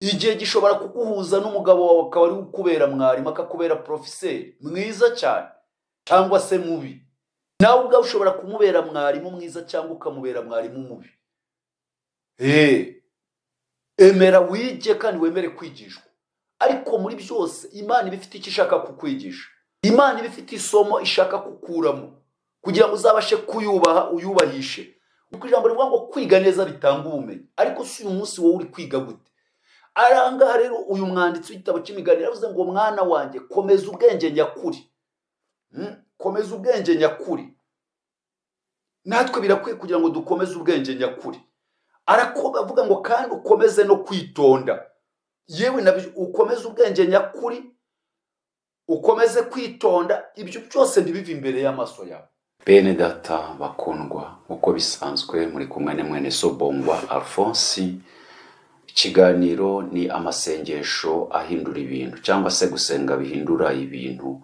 Igihe gishobora kuguhuza n'umugabo wawe akaba ari ukubera mwarimu, akakubera porofeseri mwiza cyane cyangwa se mubi. Nawe ubwawe ushobora kumubera mwarimu mwiza cyangwa ukamubera mwarimu mubi. Emera wige kandi wemere kwigishwa. Ariko muri byose Imana iba ifite icyo ishaka kukwigisha, Imana iba ifite isomo ishaka kukuramo kugira ngo uzabashe kuyubaha, uyubahishe. Kuko ijambo rivuga ngo kwiga neza bitanga ubumenyi. Ariko si uyu munsi wowe uri kwiga gute? Arangaha rero uyu mwanditsi w'igitabo cy'Imigani yaravuze ngo: "Mwana wanjye, komeza ubwenge nyakuri." Komeza ubwenge nyakuri. Natwe birakwiye kugira ngo dukomeze ubwenge nyakuri. Aravuga ngo kandi ukomeze no kwitonda. Yewe nabyo, ukomeze ubwenge nyakuri, ukomeze kwitonda, ibyo byose ntibive imbere y'amaso yawe. Bene data bakundwa, nk'uko bisanzwe muri kumwe na mwene Sobongwa Alphonse. Ikiganiro ni amasengesho ahindura ibintu cyangwa se gusenga bihindura ibintu.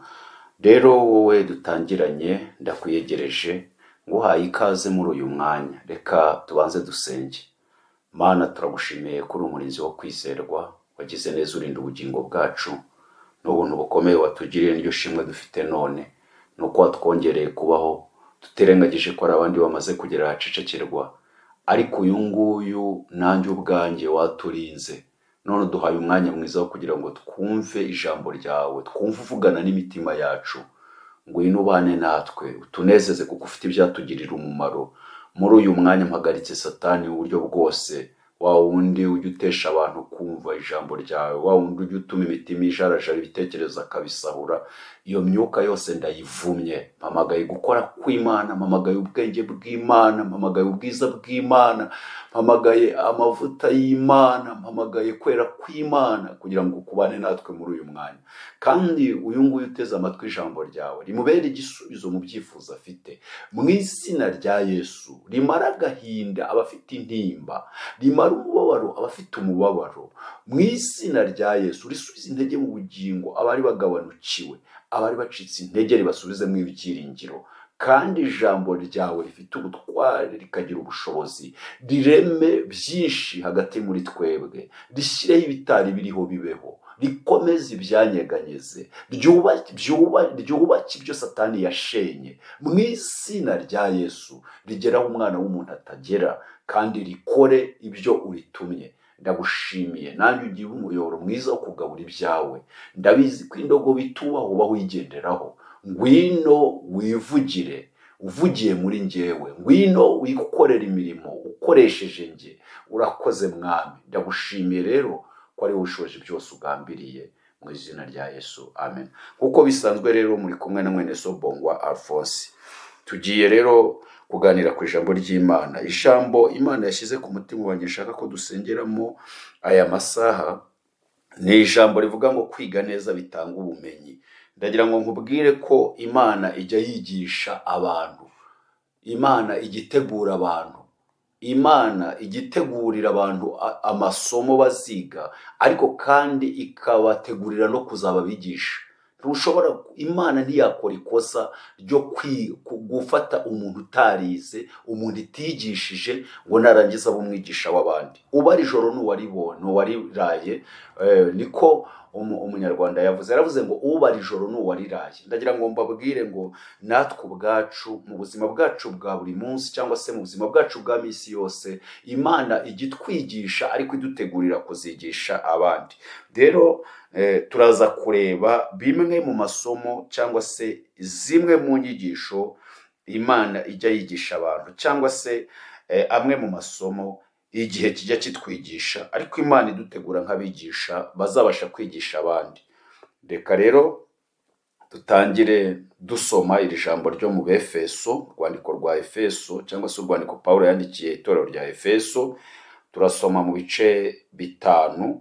Rero wowe dutangiranye, ndakwiyegereje, nguhaye ikaze muri uyu mwanya. Reka tubanze dusenge. Mana, turagushimiye kuri umurinzi wo kwizerwa, wagize neza urinda ubugingo bwacu n'ubuntu bukomeye watugiriye. N'iryo shimwe dufite none ni uko watwongereye kubaho, tutirengagije ko hari abandi bamaze kugera ahacecekerwa, ariko uyu nguyu nanjye ubwanjye waturinze. None uduhaye umwanya mwiza wo kugira ngo twumve ijambo ryawe, twumve uvugana n'imitima yacu. Ngwino ubane natwe, utunezeze, kuko ufite ibyatugirira umumaro. Muri uyu mwanya mpagaritse Satani uburyo bwose, wa wundi ujya utesha abantu kumva ijambo ryawe, wa wundi ujya utuma imitima ijarajara, ibitekerezo akabisahura. Iyo myuka yose ndayivumye. Mpamagaye gukora kw'Imana, mpamagaye ubwenge bw'Imana, mpamagaye ubwiza bw'Imana, mpamagaye amavuta y'Imana, mpamagaye kwera kw'Imana kugira ngo kubane natwe muri uyu mwanya. Kandi uyu nguyu uteze amatwi ijambo ryawe rimubere igisubizo mu byifuzo afite mu izina rya Yesu. Rimara agahinda abafite intimba, rimara umubabaro abafite umubabaro mu izina rya Yesu. Risubize intege mu bugingo abari bagabanukiwe, abari bacitse intege ribasubizemo ibyiringiro. Kandi ijambo ryawe rifite ubutware, rikagira ubushobozi, rireme byinshi hagati muri twebwe, rishyireho ibitari biriho bibeho, rikomeze ibyanyeganyeze, ryubake ibyo Satani yashenye mu izina rya Yesu. Rigeraho umwana w'umuntu atagera, kandi rikore ibyo uritumye. Ndagushimiye. Nanjye ugire umuyoboro mwiza wo kugabura ibyawe. Ndabizi ko indogobe itubaho uba wigenderaho. Ngwino wivugire uvugiye muri njyewe, ngwino wikorere imirimo ukoresheje njye. Urakoze Mwami, ndagushimiye rero ko ari wowe ushoje byose ugambiriye, mu izina rya Yesu, amen. Nk'uko bisanzwe rero muri kumwe na mwene Sobongwa Alphonse. Tugiye rero kuganira ku ijambo ry'Imana. Ijambo Imana yashyize ku mutima wanjye nshaka ko dusengeramo aya masaha ni ijambo rivuga ngo kwiga neza bitanga ubumenyi. Ndagira ngo nkubwire ko Imana ijya yigisha abantu, Imana ijya itegura abantu, Imana ijya itegurira abantu amasomo baziga, ariko kandi ikabategurira no kuzaba abigisha. Ntushobora, Imana ntiyakora ikosa ryo gufata umuntu utarize, umuntu itigishije, ngo narangiza abe umwigisha w'abandi. Ubara ijoro n'uwaribonye n'uwariraye, niko Umunyarwanda yavuze. Yaravuze ngo ubara ijoro n'uwariraye. Ndagira ngo mbabwire ngo natwe ubwacu mu buzima bwacu bwa buri munsi cyangwa se mu buzima bwacu bwa minsi yose, Imana ijya itwigisha ariko idutegurira kuzigisha abandi. Rero turaza kureba bimwe mu masomo cyangwa se zimwe mu nyigisho Imana ijya yigisha abantu, cyangwa se amwe mu masomo igihe kijya kitwigisha ariko Imana idutegura nk'abigisha bazabasha kwigisha abandi. Reka rero dutangire dusoma iri jambo ryo mu Befeso, urwandiko rwa Efeso cyangwa se urwandiko Pawulo yandikiye itorero rya Efeso. Turasoma mu bice 5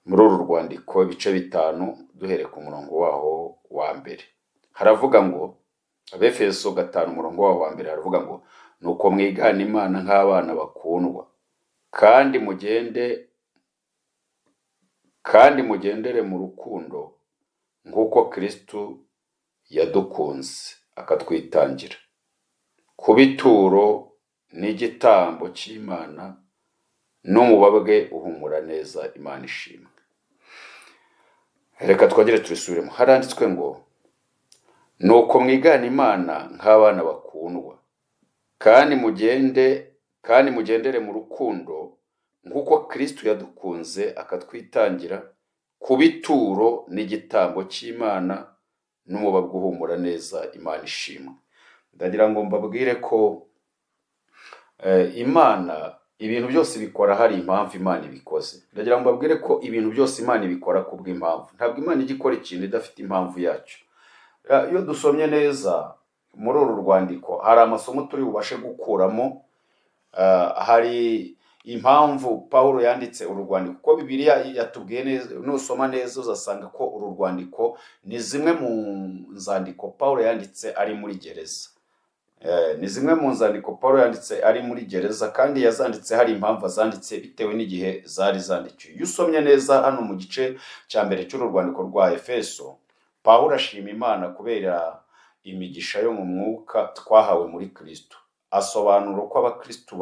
muri uru rwandiko, ibice 5, duhereye ku murongo waho wa mbere. Haravuga ngo, Abefeso 5, umurongo waho wa mbere, haravuga ngo: "Nuko mwigana Imana nk'abana bakundwa, kandi mugendere mu rukundo nk'uko Kristo yadukunze akatwitangira kuba ituro n'igitambo cy'Imana." N'umubabwe uhumura neza. Imana ishimwe. Reka twongere tubisubiremo. Haranditswe ngo: "Nuko mwigana Imana nk'abana bakundwa, kandi mugendere mu rukundo nk'uko Kristo yadukunze akatwitangira ku bituro n'igitambo cy'Imana n'umubabwe uhumura neza." Imana ishimwe. Ndagira ngo mbabwire ko Imana ibintu byose bikora hari impamvu Imana ibikoze. Ndagira ngo mbabwire ko ibintu byose Imana ibikora kubw'impamvu. Ntabwo Imana ijya ikora ikintu idafite impamvu yacyo. Iyo dusomye neza muri uru rwandiko, hari amasomo turi bubashe gukuramo. Hari impamvu Pawulo yanditse uru rwandiko, kuko Bibiliya yatubwiye neza. Nusoma neza uzasanga ko uru rwandiko ni zimwe mu nzandiko Pawulo yanditse ari muri gereza. Ni zimwe mu nzandiko Pawulo yanditse ari muri gereza, kandi yazanditse hari impamvu azanditse bitewe n'igihe zari zandikiwe. Iyo usomye neza hano mu gice cya mbere cy'uru rwandiko rwa Efeso, Pawulo ashima Imana kubera imigisha yo mu mwuka twahawe muri Kristo. Asobanura uko abakristo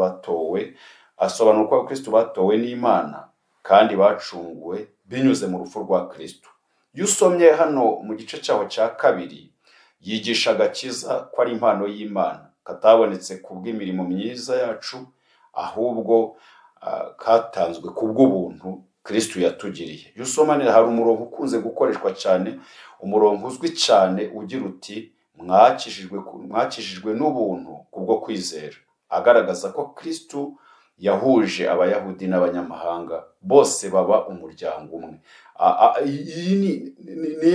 batowe n'Imana kandi bacunguwe binyuze mu rupfu rwa Kristo. Iyo usomye hano mu gice cyaho cya kabiri, yigisha agakiza ko ari impano y'Imana, katabonetse ku bw'imirimo myiza yacu, ahubwo katanzwe ku bw'ubuntu Kristo yatugiriye. Iyo usoma neza, hari umurongo ukunze gukoreshwa cyane, umurongo uzwi cyane ugira uti: Mwakijijwe n'ubuntu kubwo kwizera", agaragaza ko Kristo yahuje Abayahudi n'abanyamahanga, bose baba umuryango umwe. Iyi ni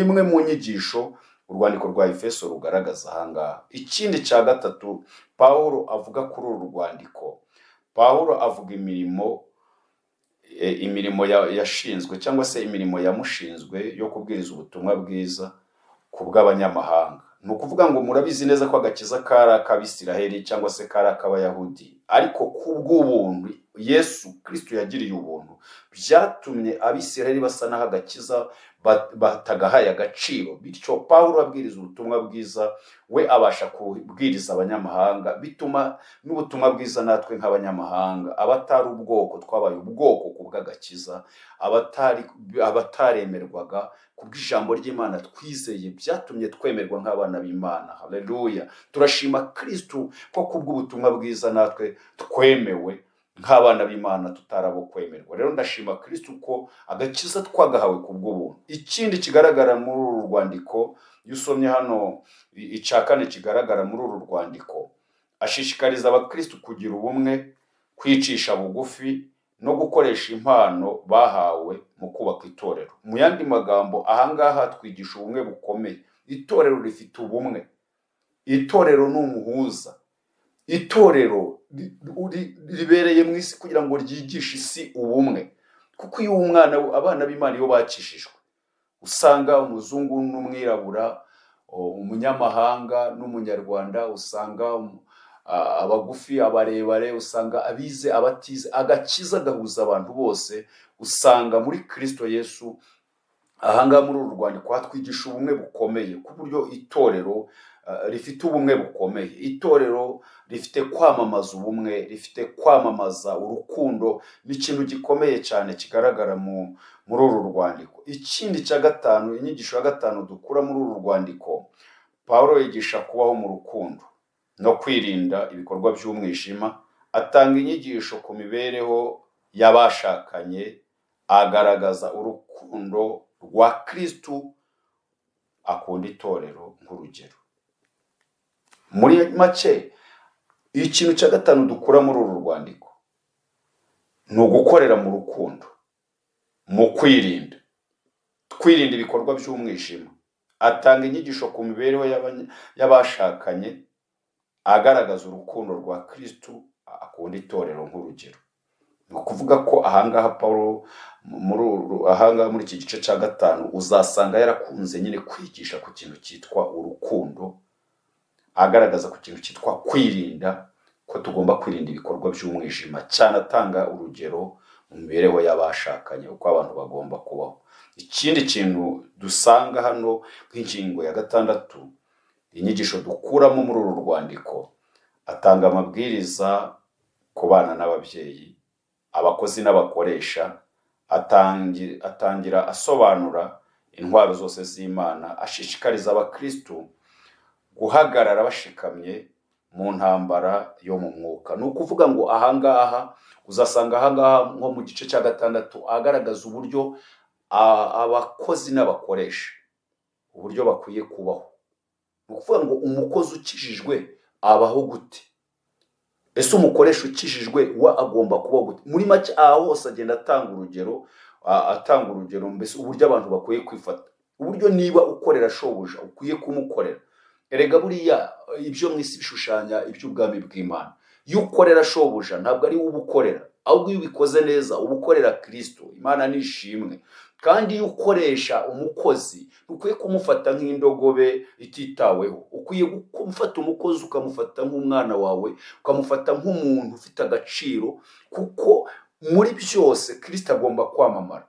imwe mu nyigisho urwandiko rwa Efeso rugaragaza ahangaha. Ikindi cya gatatu Pawulo avuga kuri uru rwandiko, Pawulo avuga imirimo yashinzwe cyangwa se imirimo yamushinzwe yo kubwiriza ubutumwa bwiza ku bw'abanyamahanga. Ni ukuvuga ngo murabizi neza ko agakiza kari ak'Abisiraheli cyangwa se kari ak'Abayahudi, ariko ku bw'ubuntu Yesu Kristo yagiriye ubuntu, byatumye Abisiraheli basa n'aho agakiza batagahaye agaciro. Bityo Pawulo abwiriza ubutumwa bwiza, we abasha kubwiriza abanyamahanga, bituma n'ubutumwa bwiza natwe nk'abanyamahanga, abatari ubwoko twabaye ubwoko ku bw'agakiza, abataremerwaga, ku bw'ijambo ry'Imana twizeye byatumye twemerwa nk'abana b'Imana. Haleluya! Turashima Kristo ko ku bw'ubutumwa bwiza natwe twemewe nk'abana b'Imana tutarabo kwemerwa. Rero ndashima Kristo ko agakiza twagahawe ku bw'ubuntu. Ikindi kigaragara muri uru rwandiko, iyo usomye hano, icya kane kigaragara muri uru rwandiko, ashishikariza abakristo kugira ubumwe, kwicisha bugufi no gukoresha impano bahawe mu kubaka itorero. Mu yandi magambo, ahangaha twigisha ubumwe bukomeye. Itorero rifite ubumwe. Itorero ni umuhuza. Itorero ribereye mu isi kugira ngo ryigishe isi ubumwe, kuko iyo umwana, abana b'Imana iyo bakishijwe, usanga umuzungu n'umwirabura, umunyamahanga n'umunyarwanda, usanga abagufi, abarebare, usanga abize, abatize, agakiza gahuza abantu bose. Usanga muri Kristo Yesu, ahangaha muri uru rwandiko hatwigisha ubumwe bukomeye, ku buryo itorero rifite ubumwe bukomeye. Itorero rifite kwamamaza ubumwe, rifite kwamamaza urukundo. Ni ikintu gikomeye cyane kigaragara muri uru rwandiko. Ikindi cya gatanu, inyigisho ya gatanu dukura muri uru rwandiko, Pawulo yigisha kubaho mu rukundo no kwirinda ibikorwa by'umwijima. Atanga inyigisho ku mibereho y'abashakanye, agaragaza urukundo rwa Kristu akunda itorero nk'urugero. Muri make, ikintu cya gatanu dukura muri uru rwandiko ni ugukorera mu rukundo, mu kwirinda, twirinda ibikorwa by'umwijima. Atanga inyigisho ku mibereho y'abashakanye, agaragaza urukundo rwa Kristu akunda itorero nk'urugero. Ni ukuvuga ko ahangaha Pawulo muri uru, ahangaha muri iki gice cya gatanu, uzasanga yarakunze nyine kwigisha ku kintu cyitwa urukundo, agaragaza ku kintu cyitwa kwirinda, ko tugomba kwirinda ibikorwa by'umwijima cyane, atanga urugero mu mibereho y'abashakanye, uko abantu bagomba kubaho. Ikindi kintu dusanga hano nk'ingingo ya gatandatu, inyigisho dukuramo muri uru rwandiko, atanga amabwiriza ku bana n'ababyeyi, Abakozi n'abakoresha. Atangira asobanura intwaro zose z'Imana, ashishikariza abakristu guhagarara bashikamye mu ntambara yo mu mwuka. Ni ukuvuga ngo ahangaha uzasanga ahangaha nko mu gice cya 6 agaragaza uburyo abakozi n'abakoresha uburyo bakwiye kubaho. Ni ukuvuga ngo umukozi ukijijwe abaho gute? Ese umukoresha ukijijwe we agomba kubaho gute? Muri make aha hose agenda atanga urugero, atanga urugero mbese uburyo abantu bakwiye kwifata, uburyo niba ukorera shobuja ukwiye kumukorera. Erega buriya ibyo mu isi bishushanya iby'ubwami bw'Imana. Iyo ukorera shobuja ntabwo ari we uba ukorera, ahubwo iyo ubikoze neza uba ukorera Kristo. Imana ni ishimwe. Kandi iyo ukoresha umukozi ukwiye kumufata nk'indogobe ititaweho, ukwiye gufata umukozi ukamufata nk'umwana wawe, ukamufata nk'umuntu ufite agaciro, kuko muri byose Kristo agomba kwamamara,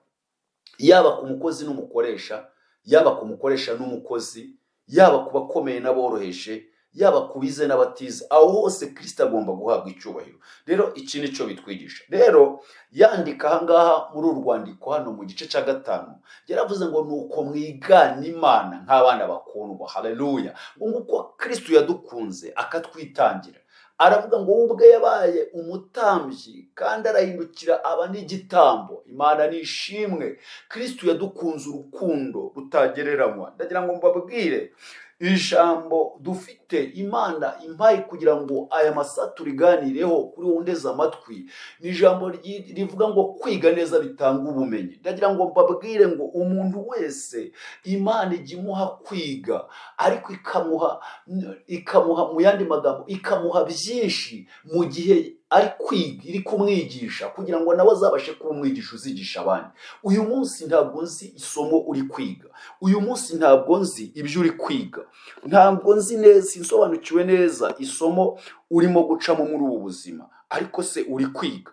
yaba ku mukozi n'umukoresha, yaba ku mukoresha n'umukozi, yaba ku bakomeye n'aboroheje, yaba ku bize n'abatize, aho hose Kristo agomba guhabwa icyubahiro. Rero iki ni cyo bitwigisha. Rero yandika ahangaha muri uru rwandiko hano mu gice cya 5, yaravuze ngo nuko mwigana Imana nk'abana bakundwa. Haleluya! Ngo nguko Kristo yadukunze akatwitangira. Aravuga ngo we ubwe yabaye umutambyi kandi arahindukira aba n'igitambo. Imana ni ishimwe. Kristo yadukunze urukundo rutagereranywa. Ndagira ngo mbabwire ijambo dufite Imana impaye kugira ngo aya masaha turiganireho kuri wowe undeze amatwi, ni ijambo rivuga ngo kwiga neza bitanga ubumenyi. Ndagira ngo mbabwire ngo umuntu wese Imana ijya imuha kwiga, ariko ikamuha mu yandi magambo ikamuha byinshi mu gihe ari kwiga, iri kumwigisha kugira ngo nawe azabashe kuba umwigisha uzigisha abandi. Uyu munsi ntabwo nzi isomo uri kwiga, uyu munsi ntabwo nzi ibyo uri kwiga, ntabwo nzi neza, sinsobanukiwe neza isomo urimo gucamo muri ubu buzima, ariko se uri kwiga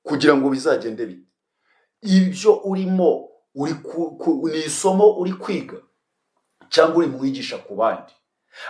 kugira ngo bizagende bite? Ibyo urimo ni isomo uri kwiga cyangwa uri mwigisha ku bandi?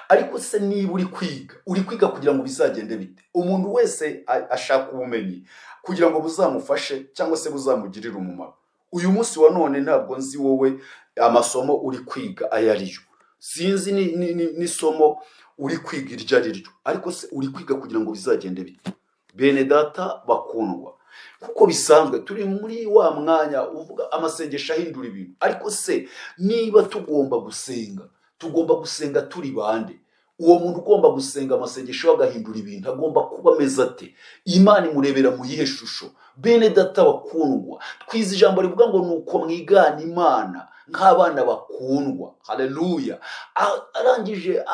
Ariko se niba uri kwiga, uri kwiga kugira ngo bizagende bite? Umuntu wese ashaka ubumenyi kugira ngo buzamufashe cyangwa se buzamugirire umumaro. Uyu munsi wa none ntabwo nzi wowe amasomo uri kwiga ayo ariyo, sinzi n'isomo uri kwiga iryo ari ryo, ariko se uri kwiga kugira ngo bizagende bite? Bene data bakundwa, kuko bisanzwe turi muri wa mwanya uvuga amasengesho ahindura ibintu. Ariko se niba tugomba gusenga, tugomba gusenga turi bande? Uwo muntu ugomba gusenga amasengesho agahindura ibintu agomba kuba ameze ate? Imana imurebera mu yihe shusho? Bene data bakundwa, twize ijambo rivuga ngo nuko mwigana Imana nk'abana bakundwa. Haleluya! Arangije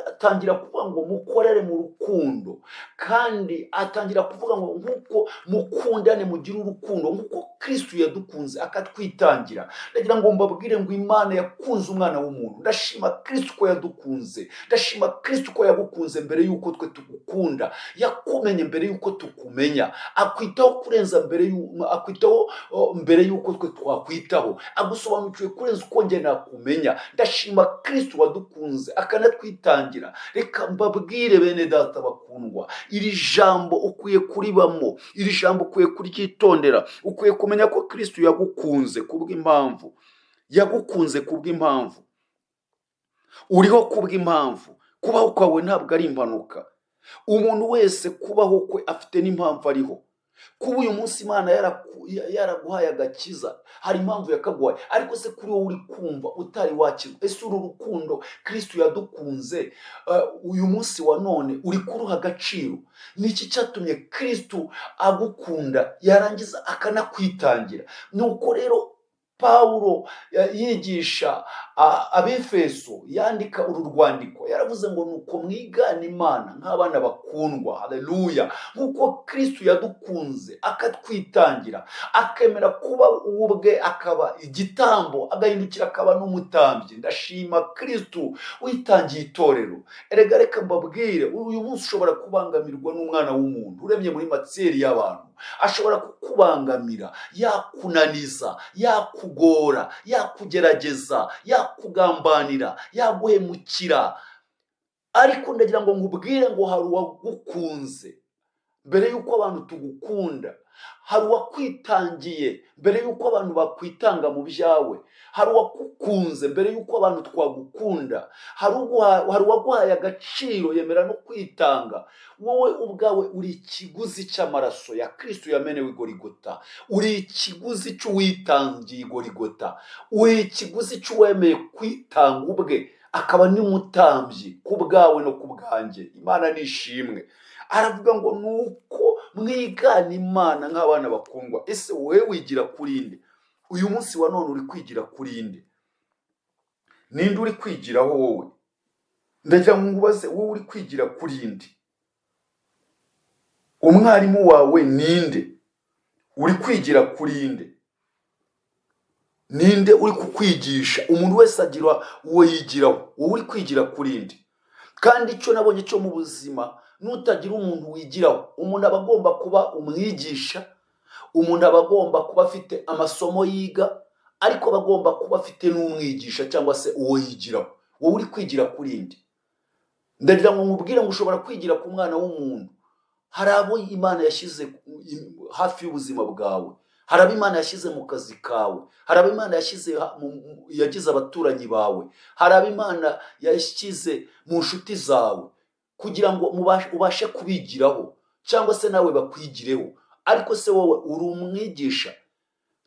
atangira kuvuga ngo mukorere mu rukundo, kandi atangira kuvuga ngo nkuko mukundane mugire urukundo nkuko Kristo yadukunze akatwitangira. Ndagira ngo mbabwire ngo Imana yakunze umwana w'umuntu. Ndashima Kristo ko yadukunze, ndashima Kristo ko yagukunze mbere yuko twe tugukunda, yakumenye mbere yuko tukumenya, akwitaho kurenza mbere akwitaho mbere yuko twe twakwitaho, agusobanukiwe kurenza uko njye nakumenya. Ndashima Kristo wadukunze akanatwitangira. Reka mbabwire bene data bakundwa, iri jambo ukwiye kuribamo, iri jambo ukwiye kuryitondera, ukwiye kumenya ko Kristo yagukunze kubw'impamvu, yagukunze kubw'impamvu, uriho kubw'impamvu. Kubaho kwawe ntabwo ari impanuka. Umuntu wese kubaho kwe afite n'impamvu ariho. Kuba uyu munsi Imana yaraguhaye agakiza, hari impamvu yakaguhaye. Ariko se kuri wowe uri kumva utari wakirwa, ese uru rukundo Kristo yadukunze uyu munsi wa none uri kuruha agaciro? Ni iki cyatumye Kristo agukunda yarangiza akanakwitangira? Nuko rero Pawulo yigisha Abefeso, yandika uru rwandiko, yaravuze ngo nuko mwigana Imana nk'abana bakundwa. Haleluya! Nkuko Kristo yadukunze akatwitangira, akemera kuba ubwe akaba igitambo, agahindukira akaba n'umutambyi. Ndashima Kristo witangiye itorero. Erega reka mbabwire, uyu munsi ushobora kubangamirwa n'umwana w'umuntu uremye muri matseri y'abantu. Ashobora kukubangamira, yakunaniza, yakugora, yakugerageza, yakugambanira, yaguhemukira. Ariko ndagira ngo nkubwire ngo hari uwagukunze mbere y'uko abantu tugukunda, hari uwakwitangiye mbere y'uko abantu bakwitanga mu byawe, hari uwagukunze mbere y'uko abantu twagukunda, hari uwaguhaye agaciro yemera no kwitanga. Wowe ubwawe uri ikiguzi cy'amaraso ya Kristo yamenewe i Gorigota, uri ikiguzi cy'uwitangiye i Gorigota, uri ikiguzi cy'uwemeye kwitanga ubwe akaba n'umutambyi ku bwawe no ku bwanjye. Imana ni ishimwe. Aravuga ngo nuko mwigana Imana nk'abana bakundwa. Ese wowe wigira kuri nde? Uyu munsi wa none uri kwigira kuri nde? Ninde uri kwigiraho wowe? Ndagira ngo nkubaze, wowe uri kwigira kuri nde? Umwarimu wawe ninde? Uri kwigira kuri nde? Ninde uri kukwigisha? Umuntu wese agira uwo yigiraho. Wowe uri kwigira kuri nde? Kandi icyo nabonye cyo mu buzima, nutagira umuntu wigiraho, umuntu aba agomba kuba umwigisha, umuntu aba agomba kuba afite amasomo yiga, ariko aba agomba kuba afite n'umwigisha cyangwa se uwo yigiraho. Wowe uri kwigira kuri nde? Ndagira ngo nkubwire ngo ushobora kwigira ku mwana w'umuntu. Hari abo Imana yashyize hafi y'ubuzima bwawe, hari abo Imana yashyize mu kazi kawe, hari abo Imana yashyize yagize abaturanyi bawe, hari abo Imana yashyize mu nshuti zawe kugira ngo ubashe kubigiraho cyangwa se nawe bakwigireho. Ariko se wowe uri umwigisha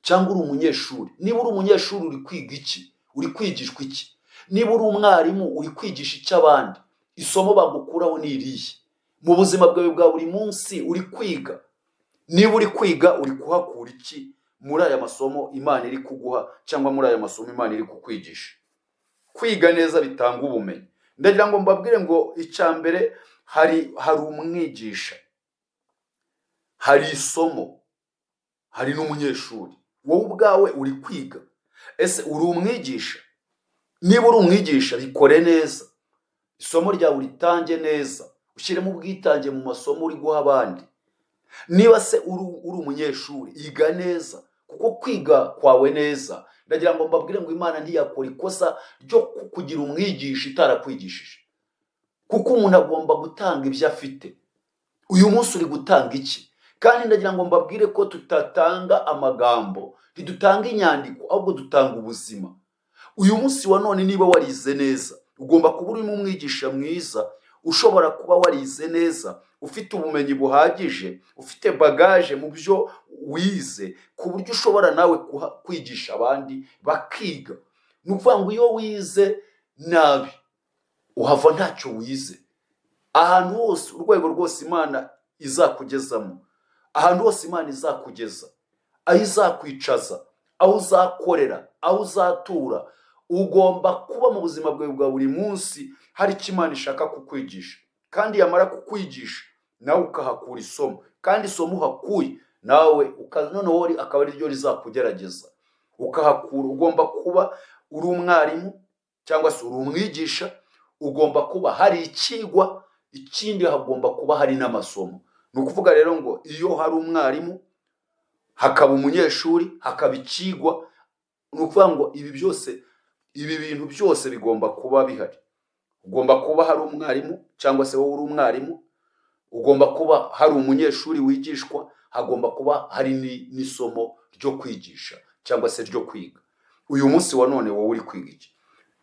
cyangwa uri umunyeshuri? Niba uri umunyeshuri uri kwiga iki? Uri kwigishwa iki? Niba uri umwarimu uri kwigisha icy'abandi? Isomo bagukuraho ni irihe? Mu buzima bwawe bwa buri munsi uri kwiga? Niba uri kwiga uri kuhakura iki muri aya masomo Imana iri kuguha cyangwa muri aya masomo Imana iri kukwigisha? Kwiga neza bitanga ubumenyi. Ndagira ngo mbabwire ngo icya mbere, hari umwigisha, hari isomo, hari n'umunyeshuri. Wowe ubwawe uri kwiga. Ese uri umwigisha? Niba uri umwigisha bikore neza, isomo ryawe uritange neza, ushyiremo ubwitange mu masomo uri guha abandi. Niba se uri umunyeshuri, iga neza, kuko kwiga kwawe neza, ndagira ngo mbabwire ngo Imana ntiyakora ikosa ryo kugira umwigisha itarakwigishije, kuko umuntu agomba gutanga ibyo afite. Uyu munsi uri gutanga iki? Kandi ndagira ngo mbabwire ko tutatanga amagambo, ntidutanga inyandiko, ahubwo dutanga ubuzima. Uyu munsi wa none niba warize neza, ugomba kuba urimo umwigisha mwiza, ushobora kuba warize neza, ufite ubumenyi buhagije, ufite bagaje mu byo wize, ku buryo ushobora nawe kwigisha abandi bakiga. Ni ukuvuga ngo iyo wize nabi uhava ntacyo wize. Ahantu hose, urwego rwose Imana izakugezamo, ahantu hose Imana izakugeza, aho izakwicaza, aho uzakorera, aho uzatura, ugomba kuba mu buzima bwawe bwa buri munsi hari icyo Imana ishaka kukwigisha. Kandi yamara kukwigisha nawe ukahakura isomo, kandi isomo uhakuye nawe noneho akaba ari ryo rizakugerageza ukahakura. Ugomba kuba uri umwarimu cyangwa se uri umwigisha, ugomba kuba hari ikigwa, ikindi hagomba kuba hari n'amasomo. Ni ukuvuga rero ngo iyo hari umwarimu, hakaba umunyeshuri, hakaba ikigwa, ni ukuvuga ngo ibi byose, ibi bintu byose bigomba kuba bihari. Ugomba kuba hari umwarimu cyangwa se wowe uri umwarimu, ugomba kuba hari umunyeshuri wigishwa, hagomba kuba hari n'isomo ryo kwigisha cyangwa se ryo kwiga. Uyu munsi wa none wowe uri kwiga iki?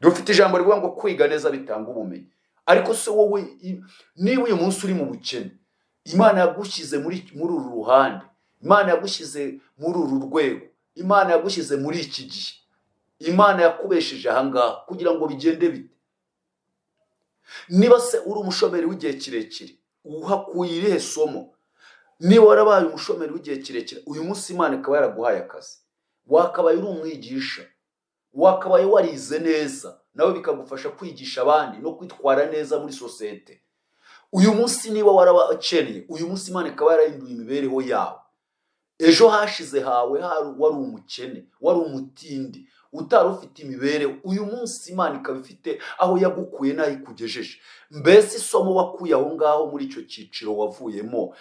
Dufite ijambo rivuga ngo kwiga neza bitanga ubumenyi. Ariko se wowe niba uyu munsi uri mu bukene, Imana yagushyize muri uru ruhande, Imana yagushyize muri uru rwego, Imana yagushyize muri iki gihe, Imana yakubesheje aha ngaha kugira ngo bigende bite? Niba se uri umushomeri w'igihe kirekire, uhakuye irihe somo? Niba warabaye umushomeri w'igihe kirekire, uyu munsi Imana ikaba yaraguhaye akazi, wakabaye uri umwigisha, wakabaye warize neza, nawe bikagufasha kwigisha abandi no kwitwara neza muri sosiyete. Uyu munsi niba warabakennye, uyu munsi Imana ikaba yarahinduye imibereho yawe. Ejo hashize hawe wari umukene, wari umutindi, utari ufite imibereho. Uyu munsi Imana ikaba ifite aho yagukuye n'aho ikugejeje. Mbese isomo wakuye aho ngaho muri icyo cyiciro wavuyemo,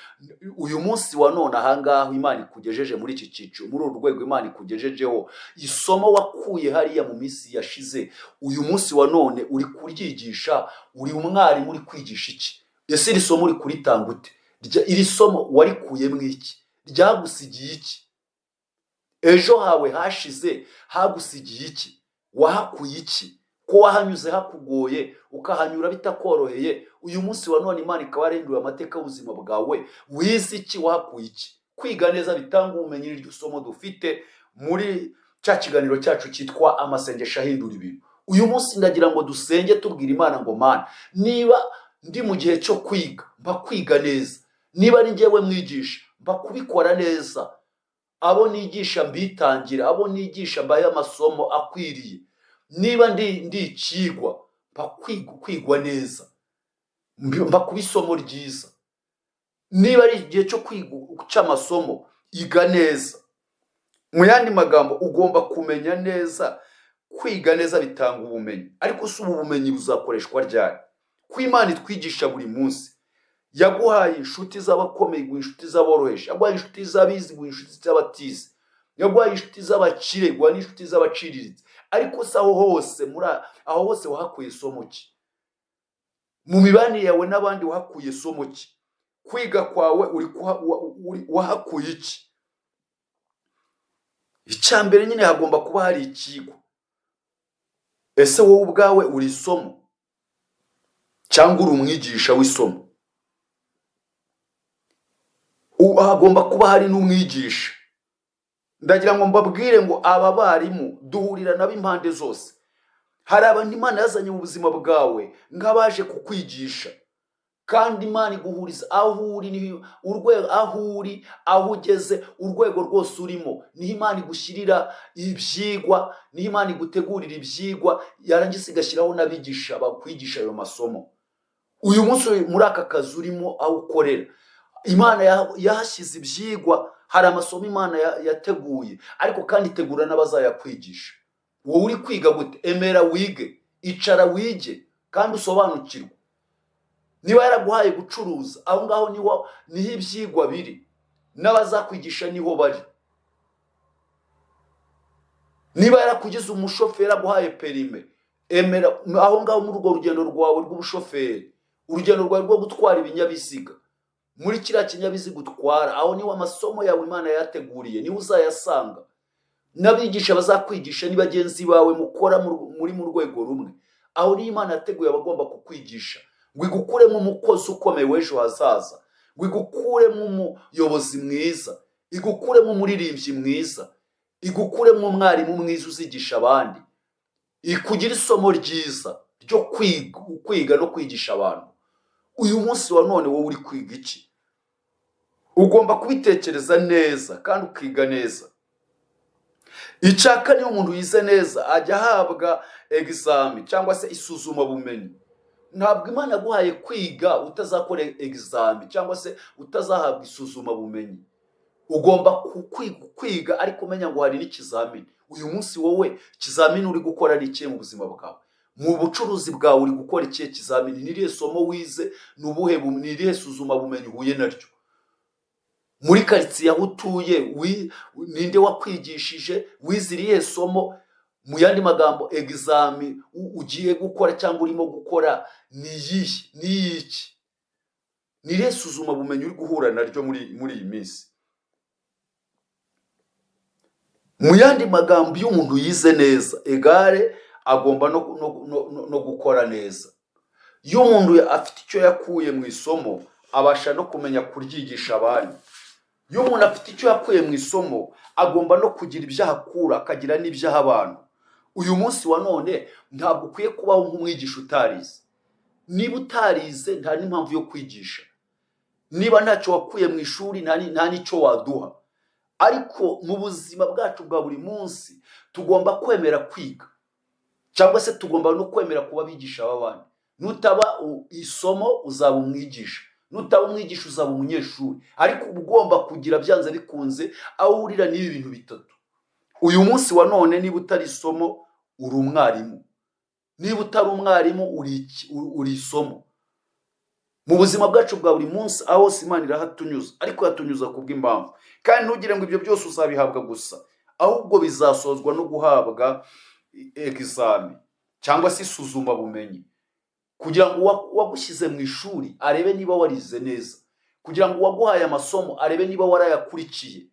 uyu munsi wa none aha ngaho Imana ikugejeje muri iki cyiciro, muri uru rwego Imana ikugejejeho, isomo wakuye hariya mu minsi yashize, uyu munsi wa none uri kuryigisha, uri umwarimu uri kwigisha iki? Ese iri somo uri kuritanga ute? Iri somo warikuyemo iki? Ryagusigiye iki? Ejo hawe hashize hagusigiye iki? Wahakuye iki? Ko wahanyuze hakugoye, ukahanyura bitakoroheye, uyu munsi wa none Imana ikaba yarahinduye amateka y'ubuzima bwawe, wize iki? Wahakuye iki? Kwiga neza bitanga ubumenyi, niryo somo dufite muri cya kiganiro cyacu cyitwa Amasengesho Ahindura Ibintu. Uyu munsi ndagira ngo dusenge tubwira Imana ngo: "Mana, niba ndi mu gihe cyo kwiga, mpa kwiga neza. Niba ari njyewe mwigisha, mpa kubikora neza. Abo nigisha mbitangira, abo nigisha mbahe amasomo akwiriye. Niba ndi ikigwa, mpa kwigwa neza, mpa kuba isomo ryiza. Niba ari igihe cyo kwiga cy'amasomo, iga neza." Mu yandi magambo, ugomba kumenya neza. Kwiga neza bitanga ubumenyi, ariko si ubu bumenyi buzakoreshwa ryari, ko Imana itwigisha buri munsi? Yaguhaye inshuti z'abakomeye, iguha inshuti z'aboroheje. Yaguhaye inshuti z'abize, iguha inshuti z'abatize. Yaguhaye inshuti z'abakire, iguha n'inshuti z'abaciriritse. Ariko se aho hose, muri aho hose wahakuye isomo ki? Mu mibanire yawe n'abandi wahakuye isomo ki? Kwiga kwawe wahakuye iki? Icya mbere nyine hagomba kuba hari ikigo. Ese wowe ubwawe uri isomo cyangwa uri umwigisha w'isomo? Hagomba kuba hari n'umwigisha. Ndagira ngo mbabwire ngo aba barimu duhurira nabo impande zose. Hari abantu Imana yazanye mu buzima bwawe nk'abaje kukwigisha, kandi Imana iguhuriza aho uri, niho urwego aho uri, aho ugeze, urwego rwose urimo, niho Imana igushyirira ibyigwa, niho Imana igutegurira ibyigwa, yarangiza igashyiraho n'abigisha bakwigisha ayo masomo. Uyu munsi muri aka kazi urimo, aho ukorera, Imana yahashyize ibyigwa. Hari amasomo Imana yateguye, ariko kandi itegura n'abazayakwigisha. Wowe uri kwiga gute? Emera wige, icara wige kandi usobanukirwe. Niba yaraguhaye gucuruza, aho ngaho niho ibyigwa biri, n'abazakwigisha niho bari. Niba yarakugize umushoferi, aguhaye perime, emera aho ngaho muri urwo rugendo rwawe rw'ubushoferi, urugendo rwawe rwo gutwara ibinyabiziga, muri kiriya kinyabiziga utwara, aho niho amasomo yawe Imana yayateguriye, niho uzayasanga. N'abigisha bazakwigisha ni bagenzi bawe mukora muri mu rwego rumwe. Aho niho Imana yateguye abagomba kukwigisha ngo igukuremo umukozi ukomeye w'ejo hazaza, ngo igukuremo umuyobozi mwiza, igukuremo umuririmbyi mwiza, igukuremo umwarimu mwiza uzigisha abandi, ikugira isomo ryiza ryo kwiga no kwigisha abantu. Uyu munsi wa none wowe uri kwiga iki? Ugomba kubitekereza neza kandi ukiga neza. Icya kane, iyo umuntu yize neza ajya ahabwa examen cyangwa se isuzumabumenyi. Ntabwo Imana yaguhaye kwiga utazakora examen cyangwa se utazahabwa isuzumabumenyi. Ugomba kwiga ariko umenya ngo hari n'ikizamini. Uyu munsi wowe ikizamini uri gukora ni ikihe mu buzima bwawe? Mu bucuruzi bwawe uri gukora ikihe kizamini? Ni irihe somo wize? Ni irihe suzumabumenyi uhuye naryo muri karitsiye aho utuye? Ninde wakwigishije? Wize irihe somo? Mu yandi magambo, examen ugiye gukora cyangwa urimo gukora ni iyihe? Ni iyiki? Ni irihe suzumabumenyi uri guhura naryo muri iyi minsi? Mu yandi magambo, iyo umuntu yize neza egare agomba no gukora neza. Iyo umuntu afite icyo yakuye mu isomo, abasha no kumenya kuryigisha abandi. Iyo umuntu afite icyo yakuye mu isomo, agomba no kugira ibyo ahakura, akagira n'ibyo aha abantu. Uyu munsi wa none ntabwo ukwiye kubaho nk'umwigisha utarize. Niba utarize, nta n'impamvu yo kwigisha. Niba ntacyo wakuye mu ishuri, nta n'icyo waduha. Ariko mu buzima bwacu bwa buri munsi tugomba kwemera kwiga, cyangwa se tugomba no kwemera kuba abigisha b'abandi. Nutaba isomo, uzaba umwigisha. Nutaba umwigisha, uzaba umunyeshuri. Ariko uba ugomba kugira byanze bikunze aho uhurira n'ibi bintu bitatu. Uyu munsi wa none, niba utari isomo, uri umwarimu. Niba utari umwarimu, uri isomo. Mu buzima bwacu bwa buri munsi, aho hose Imana irahatunyuza, ariko yatunyuza kubw'impamvu. Kandi ntugire ngo ibyo byose uzabihabwa gusa, ahubwo bizasozwa no guhabwa examen cyangwa se isuzumabumenyi, kugira ngo uwagushyize mu ishuri arebe niba warize neza, kugira ngo arebe niba ufite icyo wakuye mu ishuri. Kugira ngo uwaguhaye amasomo arebe niba warayakurikiye.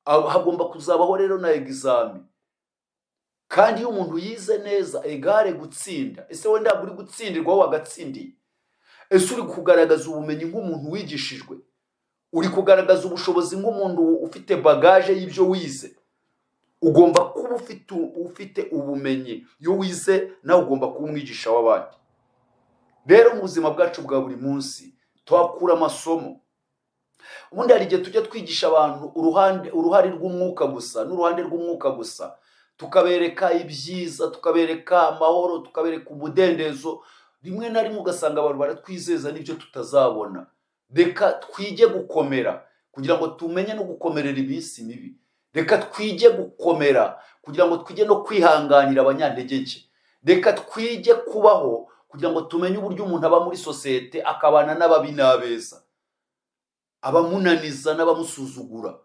Hagomba kuzabaho rero na examen. Kandi iyo umuntu yize neza égale gutsinda. Ese wenda ntabwo uri gutsindirwa, wowe wagatsindiye? Ese uri kugaragaza ubumenyi nk'umuntu wigishijwe? Uri kugaragaza ubushobozi nk'umuntu ufite bagage y'ibyo wize? Ugomba kuba ufite ubumenyi. Iyo wize, nawe ugomba kuba umwigisha w'abandi. Rero mu buzima bwacu bwa buri munsi tuhakura amasomo. Ubundi hari igihe tujya twigisha abantu uruhare rw'umwuka gusa n'uruhande rw'umwuka gusa, tukabereka ibyiza, tukabereka amahoro, tukabereka umudendezo. Rimwe na rimwe ugasanga abantu baratwizeza n'ibyo tutazabona. Reka twige gukomera kugira ngo tumenye no gukomerera iminsi mibi. Reka twige gukomera kugira ngo twige no kwihanganira abanyantege nke. Reka twige kubaho kugira ngo tumenye uburyo umuntu aba muri sosiyete, akabana n'ababi n'abeza, abamunaniza n'abamusuzugura,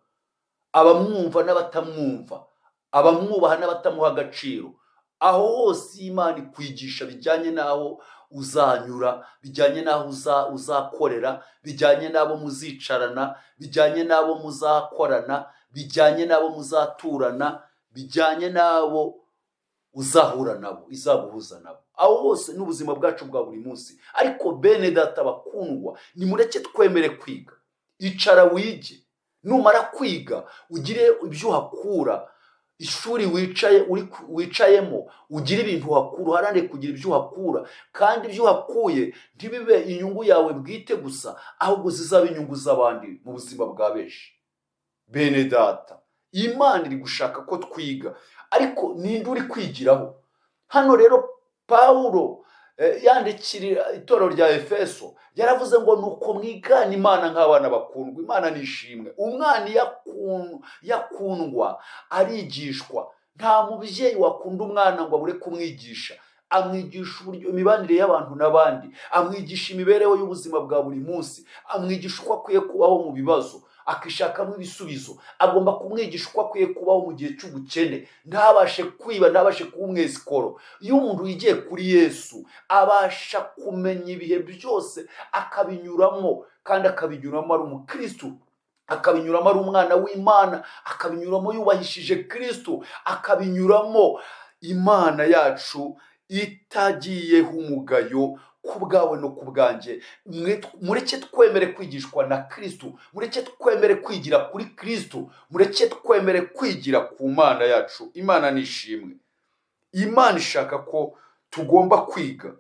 abamwumva n'abatamwumva, abamwubaha n'abatamuha agaciro. Aho hose Imana ikwigisha bijyanye n'aho uzanyura, bijyanye n'aho uzakorera, bijyanye n'abo muzicarana, bijyanye n'abo muzakorana, bijyanye n'abo muzaturana, bijyanye n'abo uzahura nabo, izaguhuza nabo. Aho hose n'ubuzima bwacu bwa buri munsi. Ariko bene data bakundwa, nimureke twemere kwiga. Icara wige. Numara kwiga, ugire ibyo uhakura. Ishuri wicaye uri wicayemo, ugire ibintu uhakura, uharanire kugira ibyo uhakura. Kandi ibyo uhakuye ntibibe inyungu yawe bwite gusa, ahubwo zizaba inyungu z'abandi mu buzima bwa benshi. Bene data, Imana iri gushaka ko twiga, ariko ninde uri kwigiraho? Hano rero Pawulo yandikira itorero rya Efeso, yaravuze ngo: "Nuko mwigana Imana nk'abana bakundwa." Imana nishimwe. Umwana iyo yakundwa arigishwa. Nta mubyeyi wakunda umwana ngo abure kumwigisha. Amwigisha uburyo imibanire y'abantu n'abandi, amwigisha imibereho y'ubuzima bwa buri munsi, amwigisha uko akwiye kubaho mu bibazo akishakamo ibisubizo. Agomba kumwigisha uko akwiye kubaho mu gihe cy'ubukene, ntabashe kwiba, ntabashe kuba umwesikoro. Iyo umuntu yigiye kuri Yesu, abasha kumenya ibihe byose akabinyuramo, kandi akabinyuramo ari umukristu, akabinyuramo ari umwana w'Imana, akabinyuramo yubahishije Kristu, akabinyuramo Imana yacu itagiyeho umugayo ku bwawe no ku bwanjye. Mureke twemere kwigishwa na Kristu, mureke twemere kwigira kuri Kristu, mureke twemere kwigira ku Mana yacu. Imana nishimwe. Imana ishaka ko tugomba kwiga.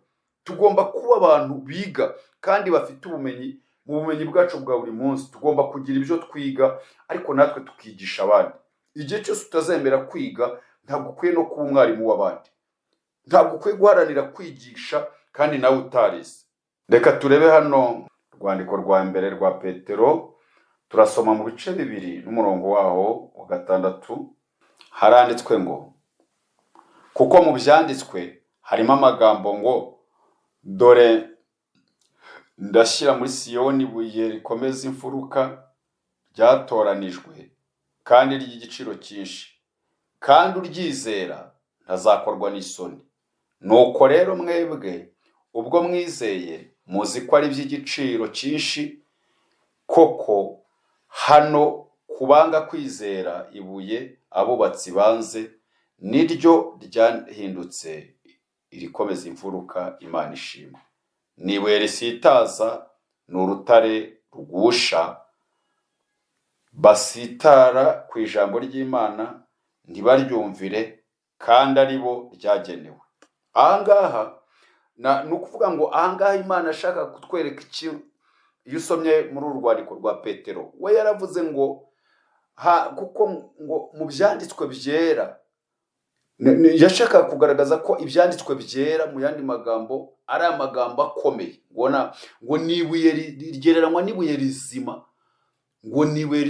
Tugomba kuba abantu biga kandi bafite ubumenyi. Mu bumenyi bwacu bwa buri munsi tugomba kugira ibyo twiga, ariko natwe tukigisha abandi. Igihe cyose utazemera kwiga, ntabwo ukwiye no kuba umwarimu w'abandi. Ntabwo ukwiye guharanira kwigisha kandi nawe utarize. Reka turebe hano urwandiko rwa mbere rwa Petero. Turasoma mu bice 2 n'umurongo waho wa 6. Haranditswe ngo: "Kuko mu byanditswe harimo amagambo ngo: 'Dore ndashyira muri Siyoni ibuye rikomeza imfuruka, ryatoranijwe kandi ry'igiciro cyinshi, kandi uryizera ntazakorwa n'isoni.' Nuko rero mwebwe ubwo mwizeye, muzi ko ari iby'igiciro cyinshi. Koko hano kubanga kwizera, ibuye abubatsi banze niryo ryahindutse irikomeza imfuruka." Imana ishimwe. "Ni ibuye risitaza, ni urutare rugusha. Basitara ku ijambo ry'Imana ntibaryumvire, kandi ari bo ryagenewe." Ahangaha ni ukuvuga ngo ahangaha Imana ashaka kutwereka iki? Iyo usomye muri uru rwandiko rwa Petero, we yaravuze ngo kuko ngo mu byanditswe byera, yashakaga kugaragaza ko ibyanditswe byera, mu yandi magambo, ari amagambo akomeye. Ngo ni ibuye rigereranywa n'ibuye rizima, ngo ni ibuye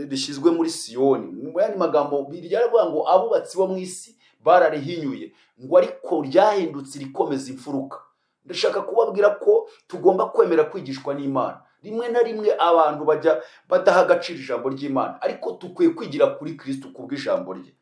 rishyizwe muri Siyoni. Mu yandi magambo ryaravuga ngo abubatsi bo mu isi bararihinyuye, ngo ariko ryahindutse irikomeza imfuruka. Ndashaka kubabwira ko tugomba kwemera kwigishwa n'Imana. Rimwe na rimwe abantu bajya badaha agaciro ijambo ry'Imana, ariko dukwiye kwigira kuri Kristo kubw'ijambo rye.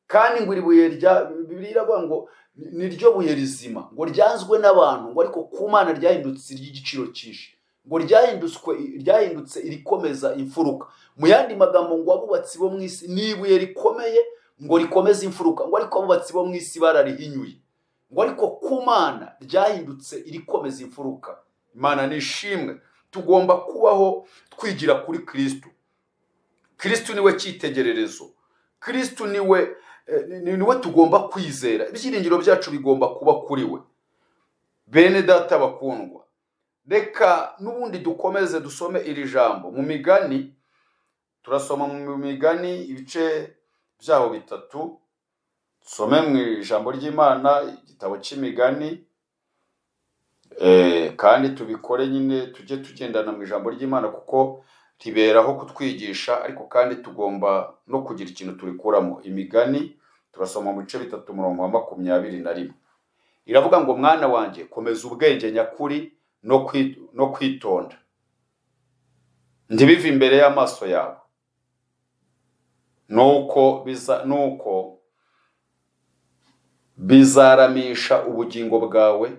Kandi ngo iri buye rya Bibiliya iravuga ngo ni ryo buye rizima, ngo ryanzwe n'abantu, ngo ariko ku Mana ryahindutse iry'igiciro cyinshi. Ngo ryahindutse irikomeza imfuruka. Mu yandi magambo ngo abubatsi bo mu isi ni ibuye rikomeye ngo rikomeze imfuruka, ngo ariko abubatsi bo mu isi bararihinyuye, ngo ariko ku Mana ryahindutse irikomeza imfuruka. Imana ni ishimwe. Tugomba kubaho twigira kuri Kristo. Kristo niwe cyitegererezo, Kristo niwe tugomba kwizera, ibyiringiro byacu bigomba kuba kuri we. Bene data bakundwa, reka n'ubundi dukomeze dusome iri jambo mu migani. Turasoma mu migani ibice byaho 3, dusome mu ijambo ry'Imana igitabo cy'imigani, kandi tubikore nyine, tujye tugendana mu ijambo ry'Imana kuko riberaho kutwigisha, ariko kandi tugomba no kugira ikintu turikuramo. Imigani turasoma mu bice 3 umurongo wa 21, iravuga ngo mwana wanjye komeza ubwenge nyakuri no kwitonda, ntibive imbere y'amaso yawe, nuko bizaramisha ubugingo bwawe,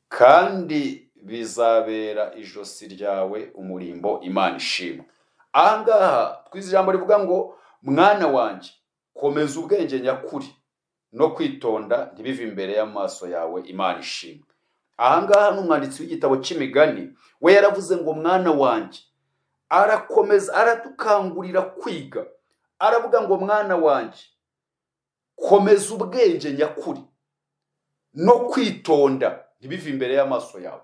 kandi bizabera ijosi ryawe umurimbo. Imana ishimwe. Ahangaha twize ijambo rivuga ngo mwana wanjye komeza ubwenge nyakuri no kwitonda, ntibive imbere y'amaso yawe. Imana ishimwe. Ahangaha n'umwanditsi w'igitabo cy'imigani we yaravuze ngo mwana wanjye, arakomeza aradukangurira kwiga, aravuga ngo mwana wanjye komeza ubwenge nyakuri no kwitonda, ntibive imbere y'amaso yawe.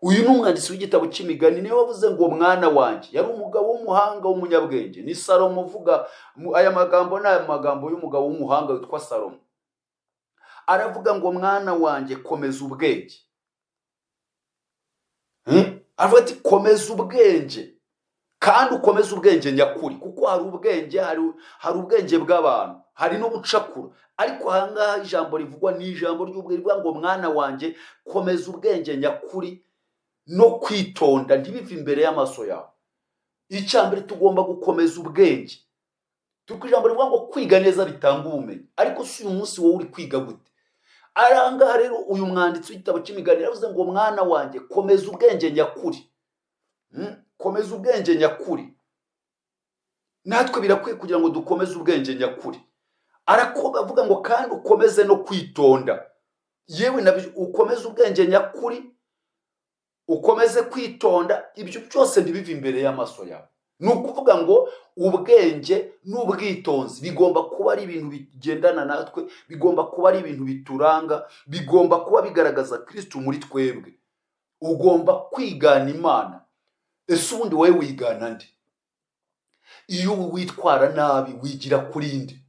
Uyu ni umwanditsi w'igitabo cy'imigani, niwe wavuze ngo mwana wanjye. Yari umugabo w'umuhanga w'umunyabwenge, ni Salomo uvuga aya magambo. Ni aya magambo y'umugabo w'umuhanga witwa Salomo. Aravuga ngo mwana wanjye komeza ubwenge. Aravuga ati komeza ubwenge, kandi ukomeze ubwenge nyakuri, kuko hari ubwenge, hari ubwenge bw'abantu, hari n'ubucakura. Ariko ahangaha ijambo rivugwa ni ijambo ry'ubwenge, rivuga ngo mwana wanjye komeza ubwenge nyakuri no kwitonda, ntibive imbere y'amaso yawe. Icya mbere tugomba gukomeza ubwenge. Tuko ijambo rivuga ngo kwiga neza bitanga ubumenyi, ariko si uyu munsi wowe uri kwiga gute? Ahangaha rero uyu mwanditsi w'igitabo cy'imigani yaravuze ngo mwana wanjye komeza ubwenge nyakuri. Komeza ubwenge nyakuri. Natwe birakwiye kugira ngo dukomeze ubwenge nyakuri. Aravuga ngo kandi ukomeze no kwitonda. Yewe nabyo ukomeze ubwenge nyakuri, ukomeze kwitonda, ibyo byose ntibive imbere y'amaso yawe. Ni ukuvuga ngo ubwenge n'ubwitonzi bigomba kuba ari ibintu bigendana natwe, bigomba kuba ari ibintu bituranga, bigomba kuba bigaragaza Kristo muri twebwe. Ugomba kwigana Imana. Ese ubundi wowe wigana nde? Iyo witwara nabi wigira kuri nde?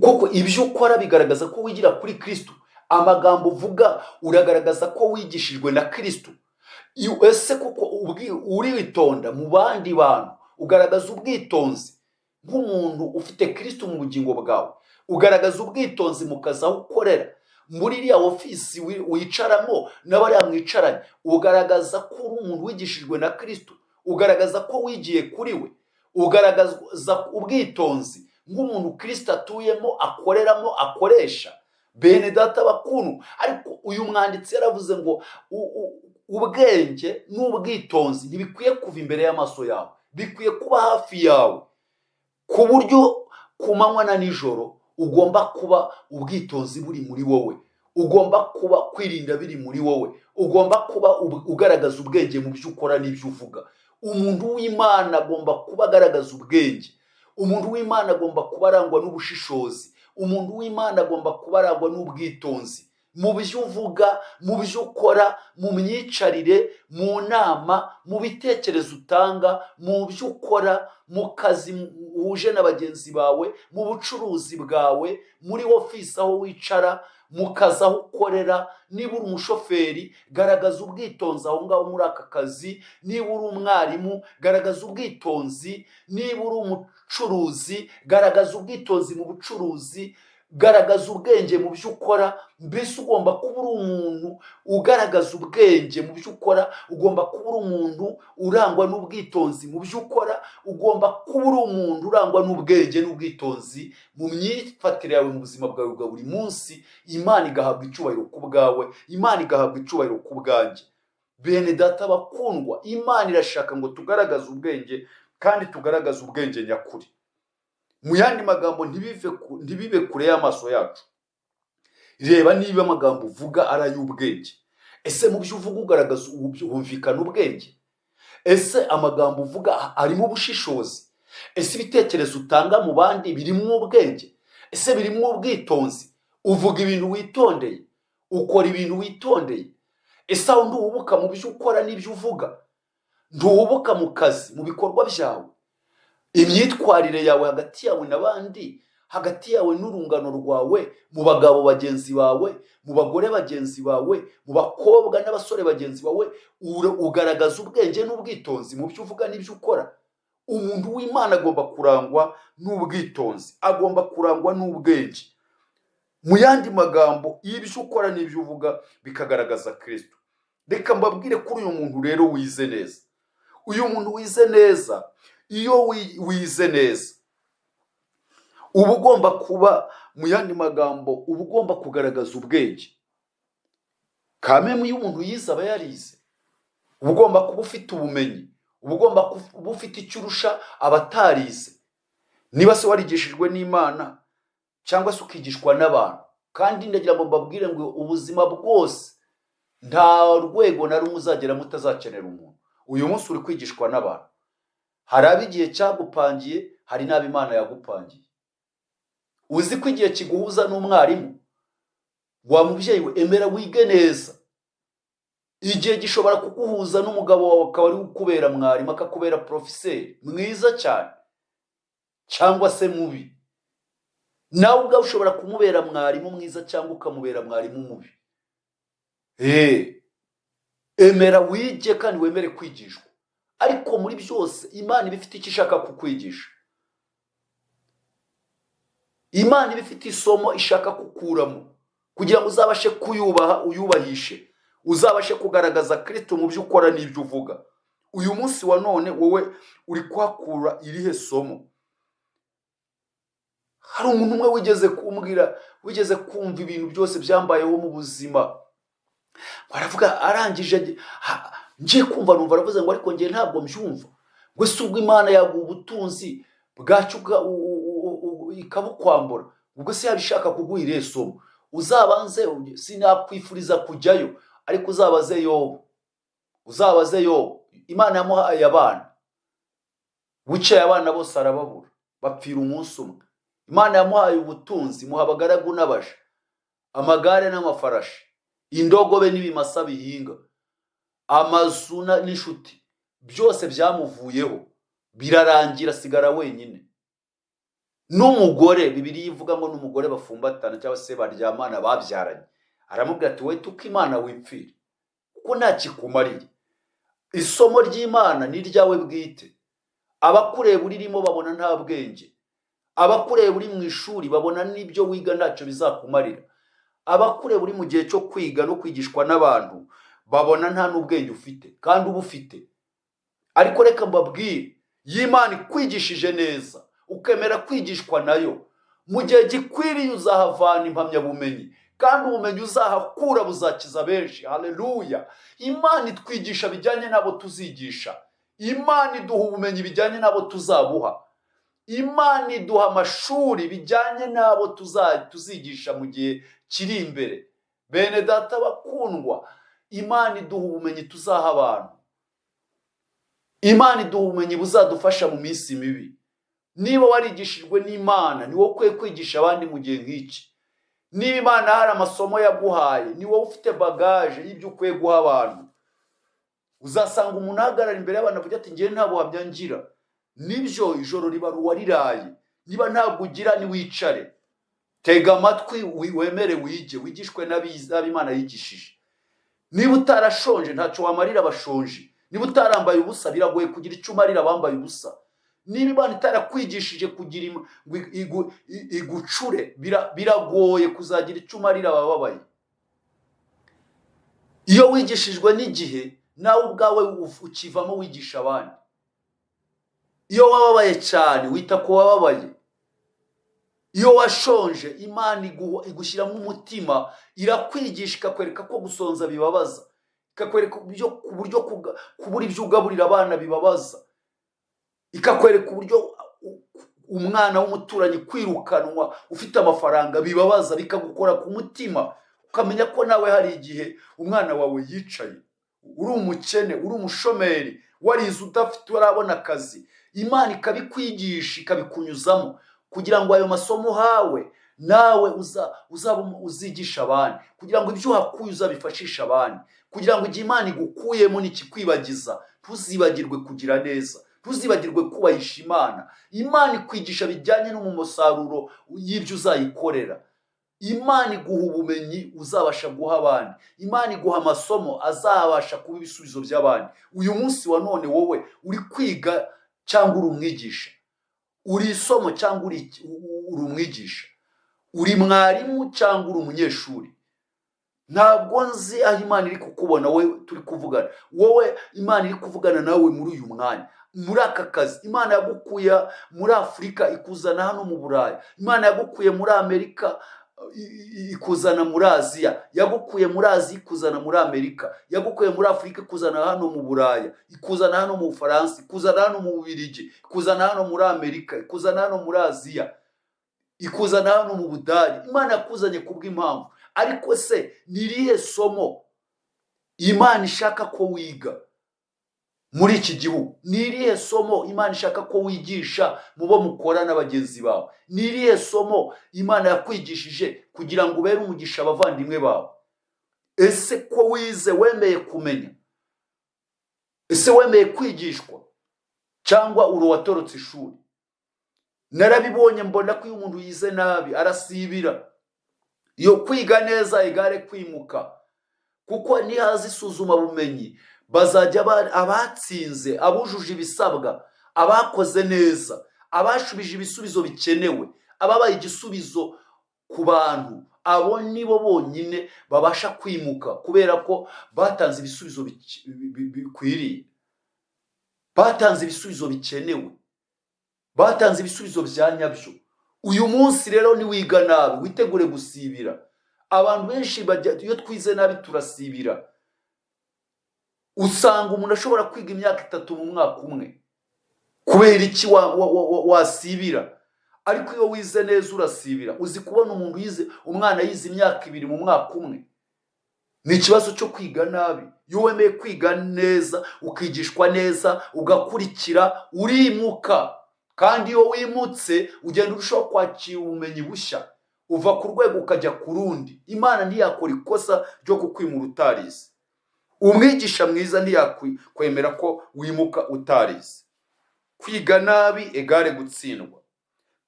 Koko ibyo ukora bigaragaza ko wigira kuri Kristo. Amagambo uvuga uragaragaza ko wigishijwe na Kristo. Ese koko uritonda mu bandi bantu, ugaragaza ubwitonzi nk'umuntu ufite Kristo mu bugingo bwawe, ugaragaza ubwitonzi mu kazi aho ukorera, muri iriya ofisi wicaramo n'abariya mwicaranye, ugaragaza ko uri umuntu wigishijwe na Kristo, ugaragaza ko wigiye kuri we, ugaragaza ubwitonzi nk'umuntu Kristo atuyemo, akoreramo, akoresha. Bene data bakuru, ariko uyu mwanditsi yaravuze ngo ubwenge n'ubwitonzi ntibikwiye kuva imbere y'amaso yawe, bikwiye kuba hafi yawe, ku buryo ku manywa na nijoro ugomba kuba ubwitonzi buri muri wowe, ugomba kuba kwirinda biri muri wowe, ugomba kuba ugaragaza ubwenge mu byo ukora n'ibyo uvuga. Umuntu w'Imana agomba kuba agaragaza ubwenge, umuntu w'Imana agomba kuba arangwa n'ubushishozi, umuntu w'Imana agomba kuba arangwa n'ubwitonzi mu byo uvuga, mu byo ukora, mu myicarire, mu nama, mu bitekerezo utanga, mu byo ukora, mu kazi uhuje na bagenzi bawe, mu bucuruzi bwawe, muri ofisi aho wicara, mu kazi aho ukorera. Niba uri umushoferi garagaza ubwitonzi aho ngaho muri aka kazi, niba uri umwarimu garagaza ubwitonzi, niba uri umucuruzi garagaza ubwitonzi mu bucuruzi, garagaza ubwenge mu byo ukora. Mbese ugomba kuba uri umuntu ugaragaza ubwenge mu byo ukora, ugomba kuba uri umuntu urangwa n'ubwitonzi mu byo ukora, ugomba kuba uri umuntu urangwa n'ubwenge n'ubwitonzi mu myifatire yawe mu buzima bwawe bwa buri munsi. Imana igahabwa icyubahiro ku bwawe, Imana igahabwa icyubahiro ku bwanjye. Bene data bakundwa, Imana irashaka ngo tugaragaze ubwenge kandi tugaragaze ubwenge nyakuri. Mu yandi magambo, ntibibe kure y'amaso yacu. Reba niba amagambo uvuga ari ay'ubwenge. Ese mu byo uvuga ugaragaza wumvikana ubwenge? Ese amagambo uvuga arimo ubushishozi? Ese ibitekerezo utanga mu bandi birimo ubwenge? Ese birimo ubwitonzi? Uvuga ibintu witondeye? Ukora ibintu witondeye? Ese aho ntuhubuka mu byo ukora n'ibyo uvuga? Ntuhubuka mu kazi, mu bikorwa byawe? Imyitwarire yawe hagati yawe n'abandi, hagati yawe n'urungano rwawe, mu bagabo bagenzi bawe, mu bagore bagenzi bawe, mu bakobwa n'abasore bagenzi bawe, ugaragaza ubwenge n'ubwitonzi mu byo uvuga n'ibyo ukora? Umuntu w'Imana agomba kurangwa n'ubwitonzi, agomba kurangwa n'ubwenge. Mu yandi magambo, ibyo ukora n'ibyo uvuga bikagaragaza Kristo. Reka mbabwire kuri uyu muntu rero wize neza. Uyu muntu wize neza, iyo wize neza, uba ugomba kuba, mu yandi magambo, uba ugomba kugaragaza ubwenge. Kamemu iyo umuntu yize aba yarize, uba ugomba kuba ufite ubumenyi, uba ugomba kuba ufite icyo urusha abatarize. Niba se warigishijwe n'Imana cyangwa se ukigishwa n'abantu, kandi ndagira ngo mbabwire ngo ubuzima bwose nta rwego na rumwe uzageramo utazakenera umuntu. Uyu munsi uri kwigishwa n'abantu, hari abo igihe cyagupangiye, hari n'abo Imana yagupangiye. Uzi ko igihe kiguhuza n'umwarimu wa mubyeyi we, emera wige neza. Igihe gishobora kuguhuza n'umugabo wawe akaba ari ukubera mwarimu, akakubera porofeseri mwiza cyane cyangwa se mubi. Nawe ubwawe ushobora kumubera mwarimu mwiza cyangwa ukamubera mwarimu mubi. Emera wige kandi wemere kwigishwa, ariko muri byose Imana iba ifite icyo ishaka kukwigisha. Imana iba ifite isomo ishaka kukuramo kugira ngo uzabashe kuyubaha, uyubahishe, uzabashe kugaragaza Kristo mu byo ukora n'ibyo uvuga. Uyu munsi wa none wowe uri kuhakura irihe somo? Hari umuntu umwe wigeze kumbwira, wigeze kumva ibintu byose byambayeho mu buzima, baravuga arangije, ngiye kumva numva aravuze ngo ariko ngiye ntabwo mbyumva, ngo ese ubwo Imana yaguha ubutunzi bwacyo ikabukwambura, ubwo se yaba ishaka kuguha irihe somo? Uzabanze, sinakwifuriza kujyayo, ariko uzabaze Yobu, uzabaze Yobu. Imana yamuhaye abana, buceye abana bose arababura, bapfira umunsi umwe. Imana yamuhaye ubutunzi, imuha abagaragu n'abaja, amagare n'amafarashi, indogobe n'ibimasa bihinga, amazu n'inshuti, byose byamuvuyeho birarangira, asigara wenyine. N'umugore, Bibiliya ivuga ngo n'umugore bafumbatana cyangwa se baryamana babyaranye, aramubwira ati wowe tuka Imana wipfire, kuko nta kikumariye. Isomo ry'Imana ni iryawe bwite. Abakureba uririmo babona nta bwenge, abakureba uri mu ishuri babona n'ibyo wiga ntacyo bizakumarira, abakureba uri mu gihe cyo kwiga no kwigishwa n'abantu babona nta n'ubwenge ufite kandi uba ufite. Ariko reka mbabwire, iyo Imana ikwigishije neza ukemera kwigishwa nayo, mu gihe gikwiriye uzahavana impamyabumenyi, kandi ubumenyi uzahakura buzakiza benshi. Haleluya! Imana itwigisha bijyanye n'abo tuzigisha, Imana iduha ubumenyi bijyanye n'abo tuzabuha, Imana iduha amashuri bijyanye n'abo tuzigisha mu gihe kiri imbere. Bene data bakundwa, Imana iduha ubumenyi tuzaha abantu, Imana iduha ubumenyi buzadufasha mu minsi mibi. Niba warigishijwe n'Imana, ni wowe ukwiye kwigisha abandi mu gihe nk'iki. Niba Imana hari amasomo yaguhaye, ni wowe ufite bagaje y'ibyo ukwiye guha abantu. Uzasanga umuntu ahagarara imbere y'abantu avuga ati ngewe nta buhamya ngira. Nibyo, ijoro riba uwariraye. Niba ntabwo ugira, niwicare, tega amatwi, wemere wige, wigishwe n'abo Imana yigishije. Niba utarashonje ntacyo wamarira abashonje. Niba utarambaye ubusa biragoye kugira icyo umarira abambaye ubusa. Niba Imana itarakwigishije kugira ngo igucure, biragoye kuzagira icyo umarira abababaye. Iyo wigishijwe n'igihe, nawe ubwawe ukivamo wigisha abandi. Iyo wababaye cyane wita ku bababaye. Iyo washonje Imana igushyiramo umutima, irakwigisha ikakwereka ko gusonza bibabaza, Ikakwereka uburyo kubura ibyo ugaburira abana bibabaza. Ikakwereka uburyo umwana w'umuturanyi kwirukanwa ufite amafaranga bibabaza, bikagukora ku mutima, ukamenya ko nawe hari igihe umwana wawe yicaye, uri umukene, uri umushomeri, warize udafite, urabona akazi. Imana ikabikwigisha, ikabikunyuzamo kugira ngo ayo masomo uhawe nawe uzaba uzigisha abandi, kugira ngo ibyo uhakuye uzabifashishe abandi, kugira ngo igihe Imana igukuyemo nikikwibagiza ntuzibagirwe kugira neza, ntuzibagirwe kubahisha Imana. Imana ikwigisha bijyanye no mu musaruro y'ibyo uzayikorera. Imana iguha ubumenyi uzabasha guha abandi. Imana iguha amasomo azabasha kuba ibisubizo by'abandi. Uyu munsi wa none wowe uri kwiga cyangwa uri umwigisha, uri isomo cyangwa uri umwigisha, uri mwarimu cyangwa uri umunyeshuri. Ntabwo nzi aho Imana iri kukubona wowe turi kuvugana, wowe Imana iri kuvugana nawe muri uyu mwanya, muri aka kazi. Imana yagukuye muri Afurika ikuzana hano mu Burayi. Imana yagukuye muri Amerika ikuzana muri Aziya. Yagukuye muri Aziya ikuzana muri Amerika. Yagukuye muri Afurika ikuzana hano mu Buraya, ikuzana hano mu Bufaransa, ikuzana hano mu Bubiligi, ikuzana hano muri Amerika, ikuzana hano muri Aziya, ikuzana hano mu Budage. Imana yakuzanye kubw'impamvu. Ariko se ni irihe somo Imana ishaka ko wiga muri iki gihugu? Ni irihe somo Imana ishaka ko wigisha mu bo mukora na bagenzi bawe? Ni irihe somo Imana yakwigishije kugira ngo ubere umugisha abavandimwe bawe? Ese ko wize wemeye kumenya? Ese wemeye kwigishwa cyangwa uri uwatorotse ishuri? Narabibonye, mbona ko iyo umuntu yize nabi arasibira. Iyo kwiga neza igare kwimuka, kuko nihaza isuzumabumenyi bazajya abatsinze, abujuje ibisabwa, abakoze neza, abashubije ibisubizo bikenewe, ababaye igisubizo ku bantu, abo nibo bonyine babasha kwimuka kubera ko batanze ibisubizo bikwiriye, batanze ibisubizo bikenewe, batanze ibisubizo bya nyabyo. Uyu munsi rero niwiga nabi witegure gusibira. Abantu benshi iyo twize nabi turasibira. Usanga umuntu ashobora kwiga imyaka 3 mu mwaka umwe. Kubera iki wasibira? Ariko iyo wize neza urasibira. Uzi kubona umuntu yize, umwana yize imyaka 2 mu mwaka umwe? Ni ikibazo cyo kwiga nabi. Iyo wemeye kwiga neza, ukigishwa neza, ugakurikira, urimuka. Kandi iyo wimutse ugenda urushaho kwakira ubumenyi bushya, uva ku rwego ukajya ku rundi. Imana ntiyakora ikosa ryo kukwimura utarize. Umwigisha mwiza ntiyakwemera ko wimuka utarize. Kwiga nabi egare gutsindwa,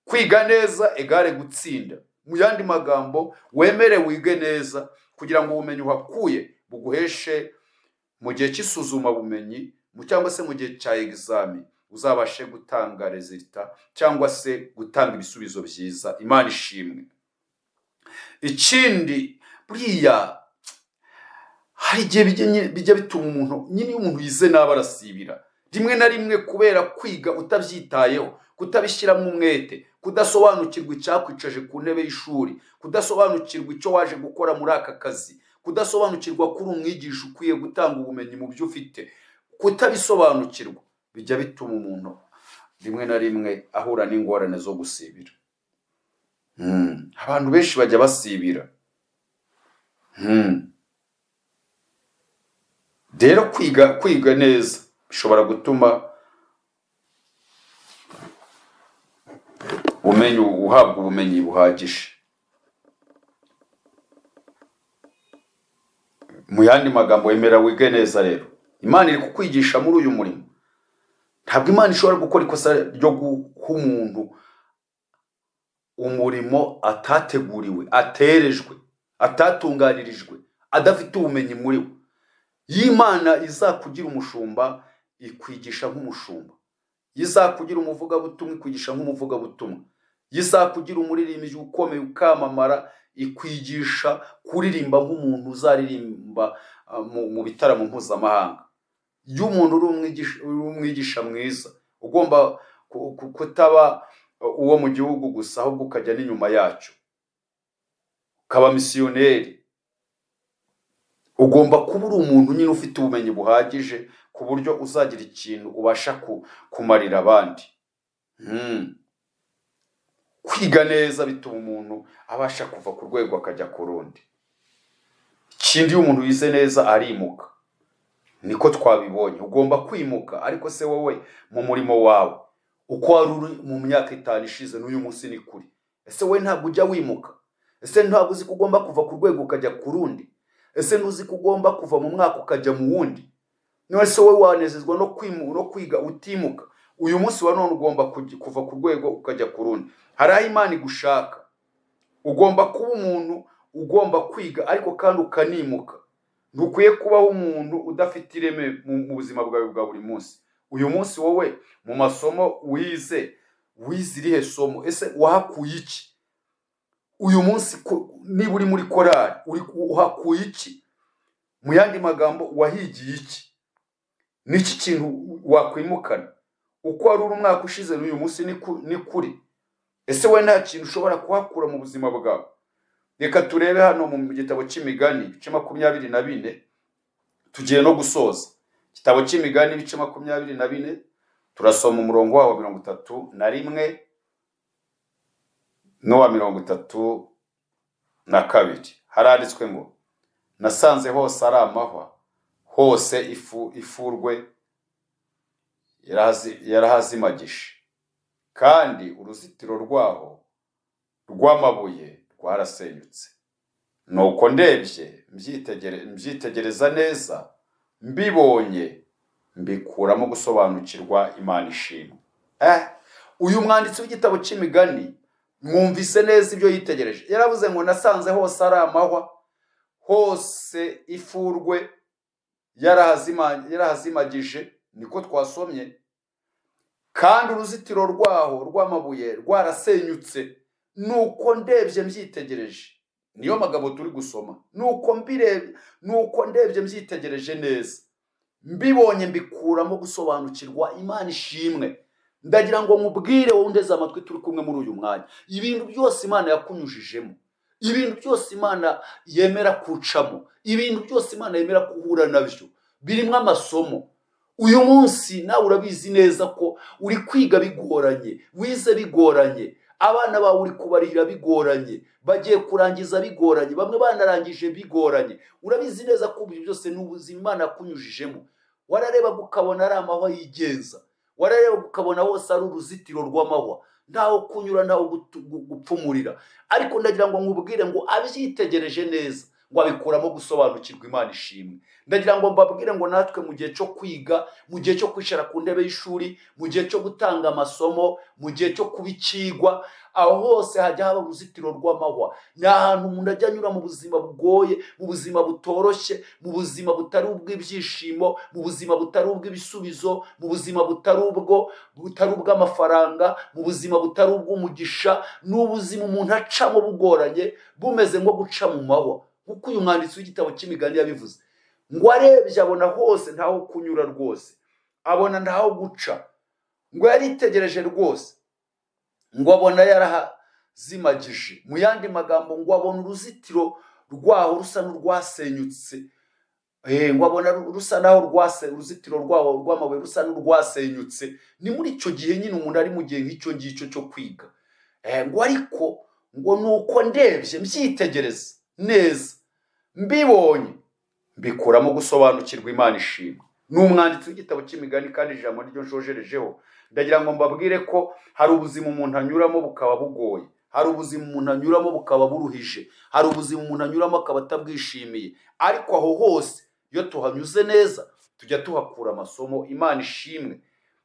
kwiga neza egare gutsinda. Mu yandi magambo, wemere wige neza kugira ngo ubumenyi uhakuye buguheshe mu gihe cy'isuzumabumenyi cyangwa se mu gihe cya egizami, uzabashe gutanga resulta cyangwa se gutanga ibisubizo byiza. Imana ishimwe. Ikindi, buriya hari igihe bijya bituma umuntu nyine, iyo umuntu yize nabi arasibira rimwe na rimwe kubera kwiga utabyitayeho, kutabishyiramo umwete, kudasobanukirwa icyakwicaje ku ntebe y'ishuri, kudasobanukirwa icyo waje gukora muri aka kazi, kudasobanukirwa ko uri umwigisha ukwiye gutanga ubumenyi mu byo ufite, kutabisobanukirwa bijya bituma umuntu rimwe na rimwe ahura n'ingorane zo gusibira. Abantu benshi bajya basibira. Rero kwiga neza bishobora gutuma uhabwa ubumenyi buhagije. Mu yandi magambo, wemera wige neza. Rero Imana iri kukwigisha muri uyu murimo. Ntabwo Imana ishobora gukora ikosa ryo guha umuntu umurimo atateguriwe, aterejwe, atatunganirijwe, adafite ubumenyi muri we. Iyo Imana izakugira umushumba ikwigisha nk'umushumba, izakugira umuvugabutumwa ikwigisha nk'umuvugabutumwa, izakugira umuririmbyi ukomeye ukamamara ikwigisha kuririmba nk'umuntu uzaririmba mu bitaramo mpuzamahanga. Iyo umuntu uri umwigisha mwiza, ugomba kutaba uwo mu gihugu gusa, ahubwo ukajya n'inyuma yacyo, ukaba misiyoneri, Ugomba kuba uri umuntu nyine ufite ubumenyi buhagije ku buryo uzagira ikintu ubasha kumarira abandi. Kwiga neza bituma umuntu abasha kuva ku rwego akajya ku rundi. Ikindi, iyo umuntu yize neza arimuka, niko twabibonye. Ugomba kwimuka. Ariko se wowe mu murimo wawe, uko wari uri mu myaka 5 ishize n'uyu munsi ni kuri? Ese wowe ntabwo ujya wimuka? Ese ntabwo uzi ko ugomba kuva ku rwego ukajya ku rundi? Ese ntuzi ko ugomba kuva mu mwaka ukajya mu wundi? None se wowe wanezezwa no kwiga utimuka? Uyu munsi wa none ugomba kuva ku rwego ukajya ku rundi. Hari aho Imana igushaka. Ugomba kuba umuntu ugomba kwiga ariko kandi ukanimuka. Ntukwiye kubaho umuntu udafite ireme mu buzima bwawe bwa buri munsi. Uyu munsi wowe mu masomo wize, wize irihe somo? Ese wahakuye iki? Uyu munsi niba uri muri korali, uhakuye iki? Mu yandi magambo, wahigiye iki? Niki kintu wakwimukana? Uko wari uri umwaka ushize n'uyu munsi ni kuri? Ese we nta kintu ushobora kuhakura mu buzima bwawe? Reka turebe hano mu gitabo cy'Imigani ibice 24, tugiye no gusoza. Igitabo cy'Imigani ibice 24, turasoma umurongo wawo wa 31 n'uwa 32. Haranditswe ngo: "Nasanze hose ari amahwa, hose ifurwe yarahazimagije, kandi uruzitiro rwaho rw'amabuye rwarasenyutse. Nuko ndebye mbyitegereza neza, mbibonye mbikuramo gusobanukirwa. Imana ishimwe." Uyu mwanditsi w'igitabo cy'Imigani mwumvise neza ibyo yitegereje. Yaravuze ngo: "Nasanze hose ari amahwa, hose ifurwe yarahazimagije," niko twasomye, "kandi uruzitiro rwaho rw'amabuye rwarasenyutse. Nuko ndebye mbyitegereje," niyo magambo turi gusoma, "nuko mbirebye, nuko ndebye mbyitegereje neza, mbibonye mbikuramo gusobanukirwa. Imana ishimwe." Ndagira ngo nkubwire wowe undeze amatwi turi kumwe muri uyu mwanya, ibintu byose Imana yakunyujijemo, ibintu byose Imana yemera kucamo, ibintu byose Imana yemera guhura nabyo, birimo amasomo. Uyu munsi nawe urabizi neza ko uri kwiga bigoranye, wize bigoranye, abana bawe uri kubarihira bigoranye, bagiye kurangiza bigoranye, bamwe banarangije bigoranye. Urabizi neza ko ibyo byose ni ubuzima Imana yakunyujijemo. Wararebaga ukabona ari amahwa yigenza, wararebaga ukabona hose ari uruzitiro rw'amahwa, ntaho kunyura, ntaho gupfumurira. Ariko ndagira ngo nkubwire ngo abyitegereje neza ngo abikuramo gusobanukirwa. Imana ishimwe. Ndagira ngo mbabwire ngo natwe mu gihe cyo kwiga, mu gihe cyo kwicara ku ntebe y'ishuri, mu gihe cyo gutanga amasomo, mu gihe cyo kuba ikigwa, aho hose hajya haba uruzitiro rw'amahwa. Ni ahantu umuntu ajya anyura mu buzima bugoye, mu buzima butoroshye, mu buzima butari ubw'ibyishimo, mu buzima butari ubw'ibisubizo, mu buzima butari ubw'amafaranga, mu buzima butari ubw'umugisha. Ni ubuzima umuntu acamo bugoranye, bumeze nko guca mu mahwa, nk'uko uyu mwanditsi w'igitabo cy'Imigani yabivuze ngo arebye abona hose ntaho kunyura rwose, abona ntaho guca. Ngo yaritegereje rwose, ngo abona yarahazimagije. Mu yandi magambo, ngo abona uruzitiro rwaho rusa n'urwasenyutse. Ngo abona rusa naho uruzitiro rwaho rw'amabuye rusa n'urwasenyutse. Ni muri icyo gihe nyine umuntu ari mu gihe nk'icyo ngicyo cyo kwiga. Ngo ariko ngo nuko ndebye mbyitegereza neza, mbibonye mbikuramo gusobanukirwa. Imana ishimwe. Ni umwanditsi w'igitabo cy'Imigani, kandi ijambo ryo nshojerejeho. Ndagira ngo mbabwire ko hari ubuzima umuntu anyuramo bukaba bugoye, hari ubuzima umuntu anyuramo bukaba buruhije, hari ubuzima umuntu anyuramo akaba atabwishimiye. Ariko aho hose iyo tuhanyuze neza tujya tuhakura amasomo. Imana ishimwe.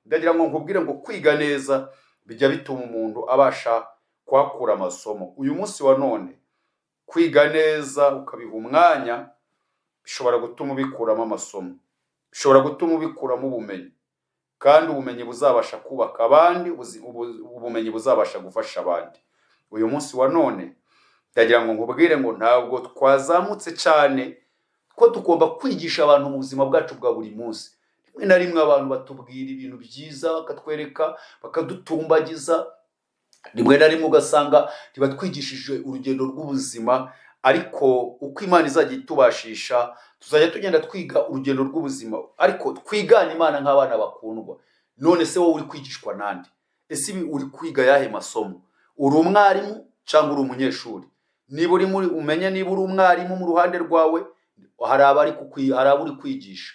Ndagira ngo nkubwire ngo kwiga neza bijya bituma umuntu abasha kuhakura amasomo. Uyu munsi wa none kwiga neza ukabiha umwanya bishobora gutuma ubikuramo amasomo, bishobora gutuma ubikuramo ubumenyi, kandi ubumenyi buzabasha kubaka abandi, ubumenyi buzabasha gufasha abandi. Uyu munsi wa none ndagira ngo nkubwire ngo ntabwo twazamutse cyane ko tugomba kwigisha abantu mu buzima bwacu bwa buri munsi. Rimwe na rimwe abantu batubwira ibintu byiza, bakatwereka, bakadutumbagiza. Rimwe na rimwe ugasanga ntibatwigishije urugendo rw'ubuzima. Ariko uko Imana izajya itubashisha, tuzajya tugenda twiga urugendo rw'ubuzima, ariko twigana Imana nk'abana bakundwa. None se wowe uri kwigishwa nande? Ese ibi uri kwiga yahe masomo? Uri umwarimu cyangwa uri umunyeshuri? Niba uri muri, umenye niba uri umwarimu, mu ruhande rwawe hari abo uri kwigisha.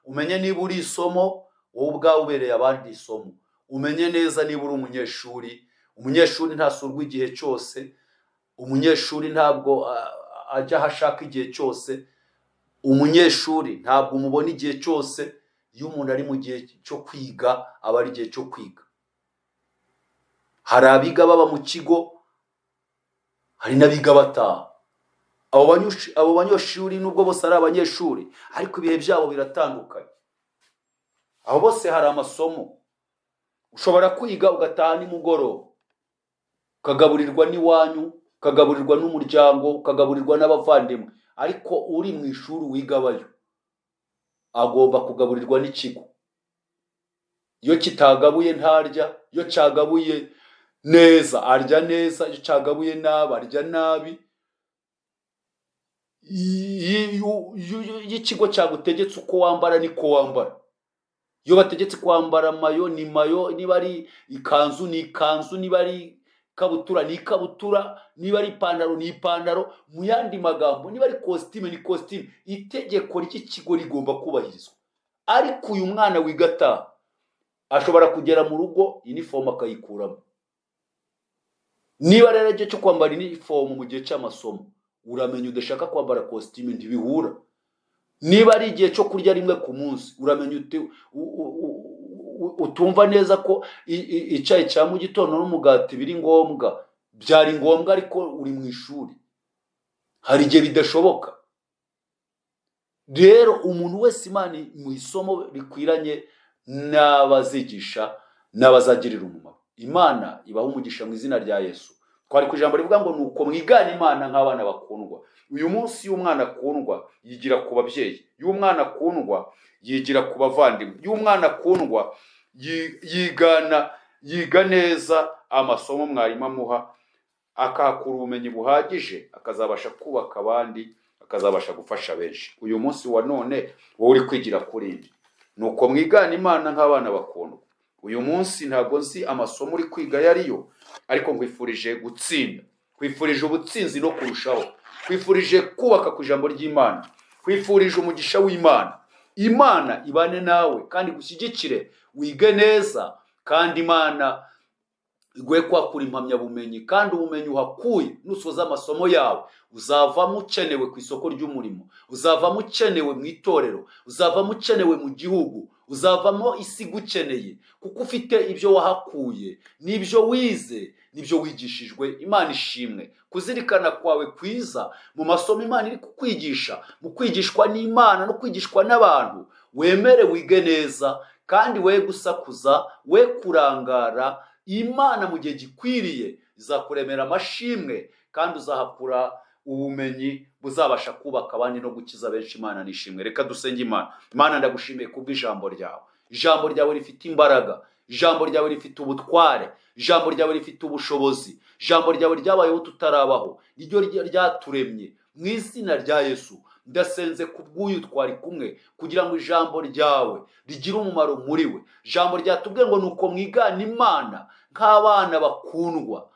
Umenye niba uri isomo, wowe ubwawe ubereye abandi isomo. Umenye neza niba uri umunyeshuri. Umunyeshuri ntasurwa igihe cyose, umunyeshuri ntabwo ajya aho ashaka igihe cyose, umunyeshuri ntabwo umubona igihe cyose. Iyo umuntu ari mu gihe cyo kwiga, aba ari igihe cyo kwiga. Hari abiga baba mu kigo, hari n'abiga bataha. Abo banyeshuri, nubwo bose ari abanyeshuri, ariko ibihe byabo biratandukanye. Aho bose hari amasomo. Ushobora kwiga ugataha nimugoroba, ukagaburirwa n'iwanyu, ukagaburirwa n'umuryango, ukagaburirwa n'abavandimwe. Ariko uri mu ishuri wiga abayo agomba kugaburirwa n'ikigo. Iyo kitagabuye ntarya, iyo cyagabuye neza arya neza, iyo cyagabuye nabi arya nabi. Iyo ikigo cyagutegetse uko wambara, niko wambara. Iyo bategetse kwambara mayo, ni mayo; niba ari ikanzu, ni ikanzu; niba ari ikabutura, ni ikabutura; niba ari ipantaro, ni ipantaro. Mu yandi magambo, niba ari kositime, ni kositime. Itegeko ry'ikigo rigomba kubahirizwa. Ariko uyu mwana wiga ataha ashobora kugera mu rugo inifomu akayikuramo. Niba rero igihe cyo kwambara inifomu mu gihe cy'amasomo, uramenya udashaka kwambara kositime, ntibihura. Niba ari igihe cyo kurya rimwe ku munsi, uramenya utumva neza ko icyayi cya mu gitondo n'umugati biri ngombwa. Byari ngombwa, ariko uri mu ishuri, hari igihe bidashoboka. Rero umuntu wese Imana mu isomo rikwiranye n'abazigisha n'abazagirira umumaro. Imana ibaha umugisha mu izina rya Yesu. Twari ku ijambo rivuga ngo: "Nuko mwigana Imana nk'abana bakundwa." Uyu munsi iyo umwana akundwa, yigira ku babyeyi; iyo umwana akundwa, yigira ku bavandimwe; iyo umwana akundwa, yigana, yiga neza amasomo mwarimu amuha, akahakura ubumenyi buhagije, akazabasha kubaka abandi, akazabasha gufasha benshi. Uyu munsi wa none wowe uri kwigira kuri nde? Nuko mwigana Imana nk'abana bakundwa. Uyu munsi ntabwo nzi amasomo uri kwiga ayo ariyo, ariko nkwifurije gutsinda, nkwifurije ubutsinzi no kurushaho, nkwifurije kubaka ku ijambo ry'Imana, nkwifurije umugisha w'Imana. Imana ibane nawe kandi igushyigikire, wige neza, kandi Imana iguhe kwakura impamyabumenyi, kandi ubumenyi uhakuye, nusoza amasomo yawe uzavamo ukenewe ku isoko ry'umurimo, uzavamo ukenewe mu itorero, uzavamo ukenewe mu gihugu, uzavamo isi igukeneye, kuko ufite ibyo wahakuye n'ibyo wize n'ibyo wigishijwe. Imana ishimwe kuzirikana kwawe kwiza mu masomo Imana iri kukwigisha, mu kwigishwa n'Imana no kwigishwa n'abantu. Wemere wige neza, kandi we gusakuza, we kurangara. Imana mu gihe gikwiriye izakuremera amashimwe, kandi uzahakura ubumenyi buzabasha kubaka abandi no gukiza benshi. Imana nishimwe. Reka dusenge Imana. Imana, ndagushimiye kubw'ijambo ryawe. Ijambo ryawe rifite imbaraga, ijambo ryawe rifite ubutware, ijambo ryawe rifite ubushobozi. Ijambo ryawe ryabayeho tutarabaho, niryo ryaturemye. Mu izina rya Yesu, ndasenze ku bw'uyu twari kumwe, kugira ngo ijambo ryawe rigire umumaro muri we. Ijambo ryatubwiye ngo: "Nuko mwigana Imana nk'abana bakundwa."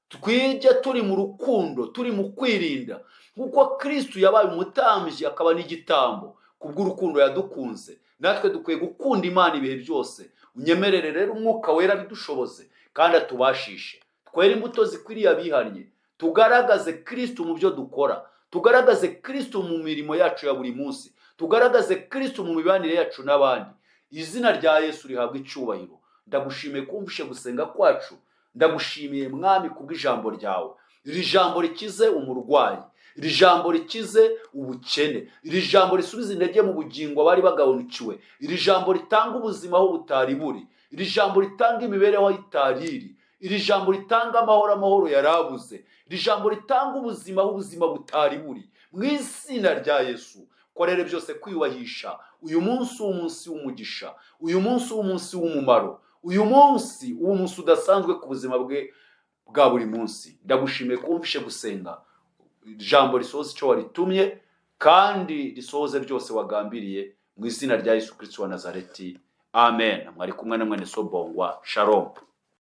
Twige turi mu rukundo, turi mu kwirinda, nk'uko Kristu yabaye umutambyi akaba n'igitambo kubw'urukundo yadukunze. Natwe dukwiye gukunda Imana ibihe byose. Unyemerere rero Umwuka Wera bidushoboze kandi atubashishe, twere imbuto zikwiriye abihannye, tugaragaze Kristu mu byo dukora, tugaragaze Kristu mu mirimo yacu ya buri munsi, tugaragaze Kristu mu mibanire yacu n'abandi. Izina rya Yesu rihabwa icyubahiro. Ndagushimiye kumvishe gusenga kwacu. Ndagushimiye, Mwami, kubw'ijambo ryawe. Iri jambo rikize umurwayi, iri jambo rikize ubukene, iri jambo risubiza intege mu bugingo abari bagabanukiwe, iri jambo ritanga ubuzima aho butari buri, iri jambo ritanga imibereho aho itari iri, iri jambo ritanga amahoro amahoro yarabuze, iri jambo ritanga ubuzima aho ubuzima butari buri. Mu izina rya Yesu, korere byose kwiyubahisha. Uyu munsi w'umunsi w'umugisha, uyu munsi w'umunsi w'umumaro, uyu munsi w'umunsi udasanzwe ku buzima bwe bwa buri munsi. Ndagushimiye ko wumvishe gusenga. Ijambo risohoze icyo waritumye kandi risohoze byose wagambiriye, mu izina rya Yesu Kristo wa Nazareti, amen. Mwari kumwe na mwene Sobongwa. Shalom.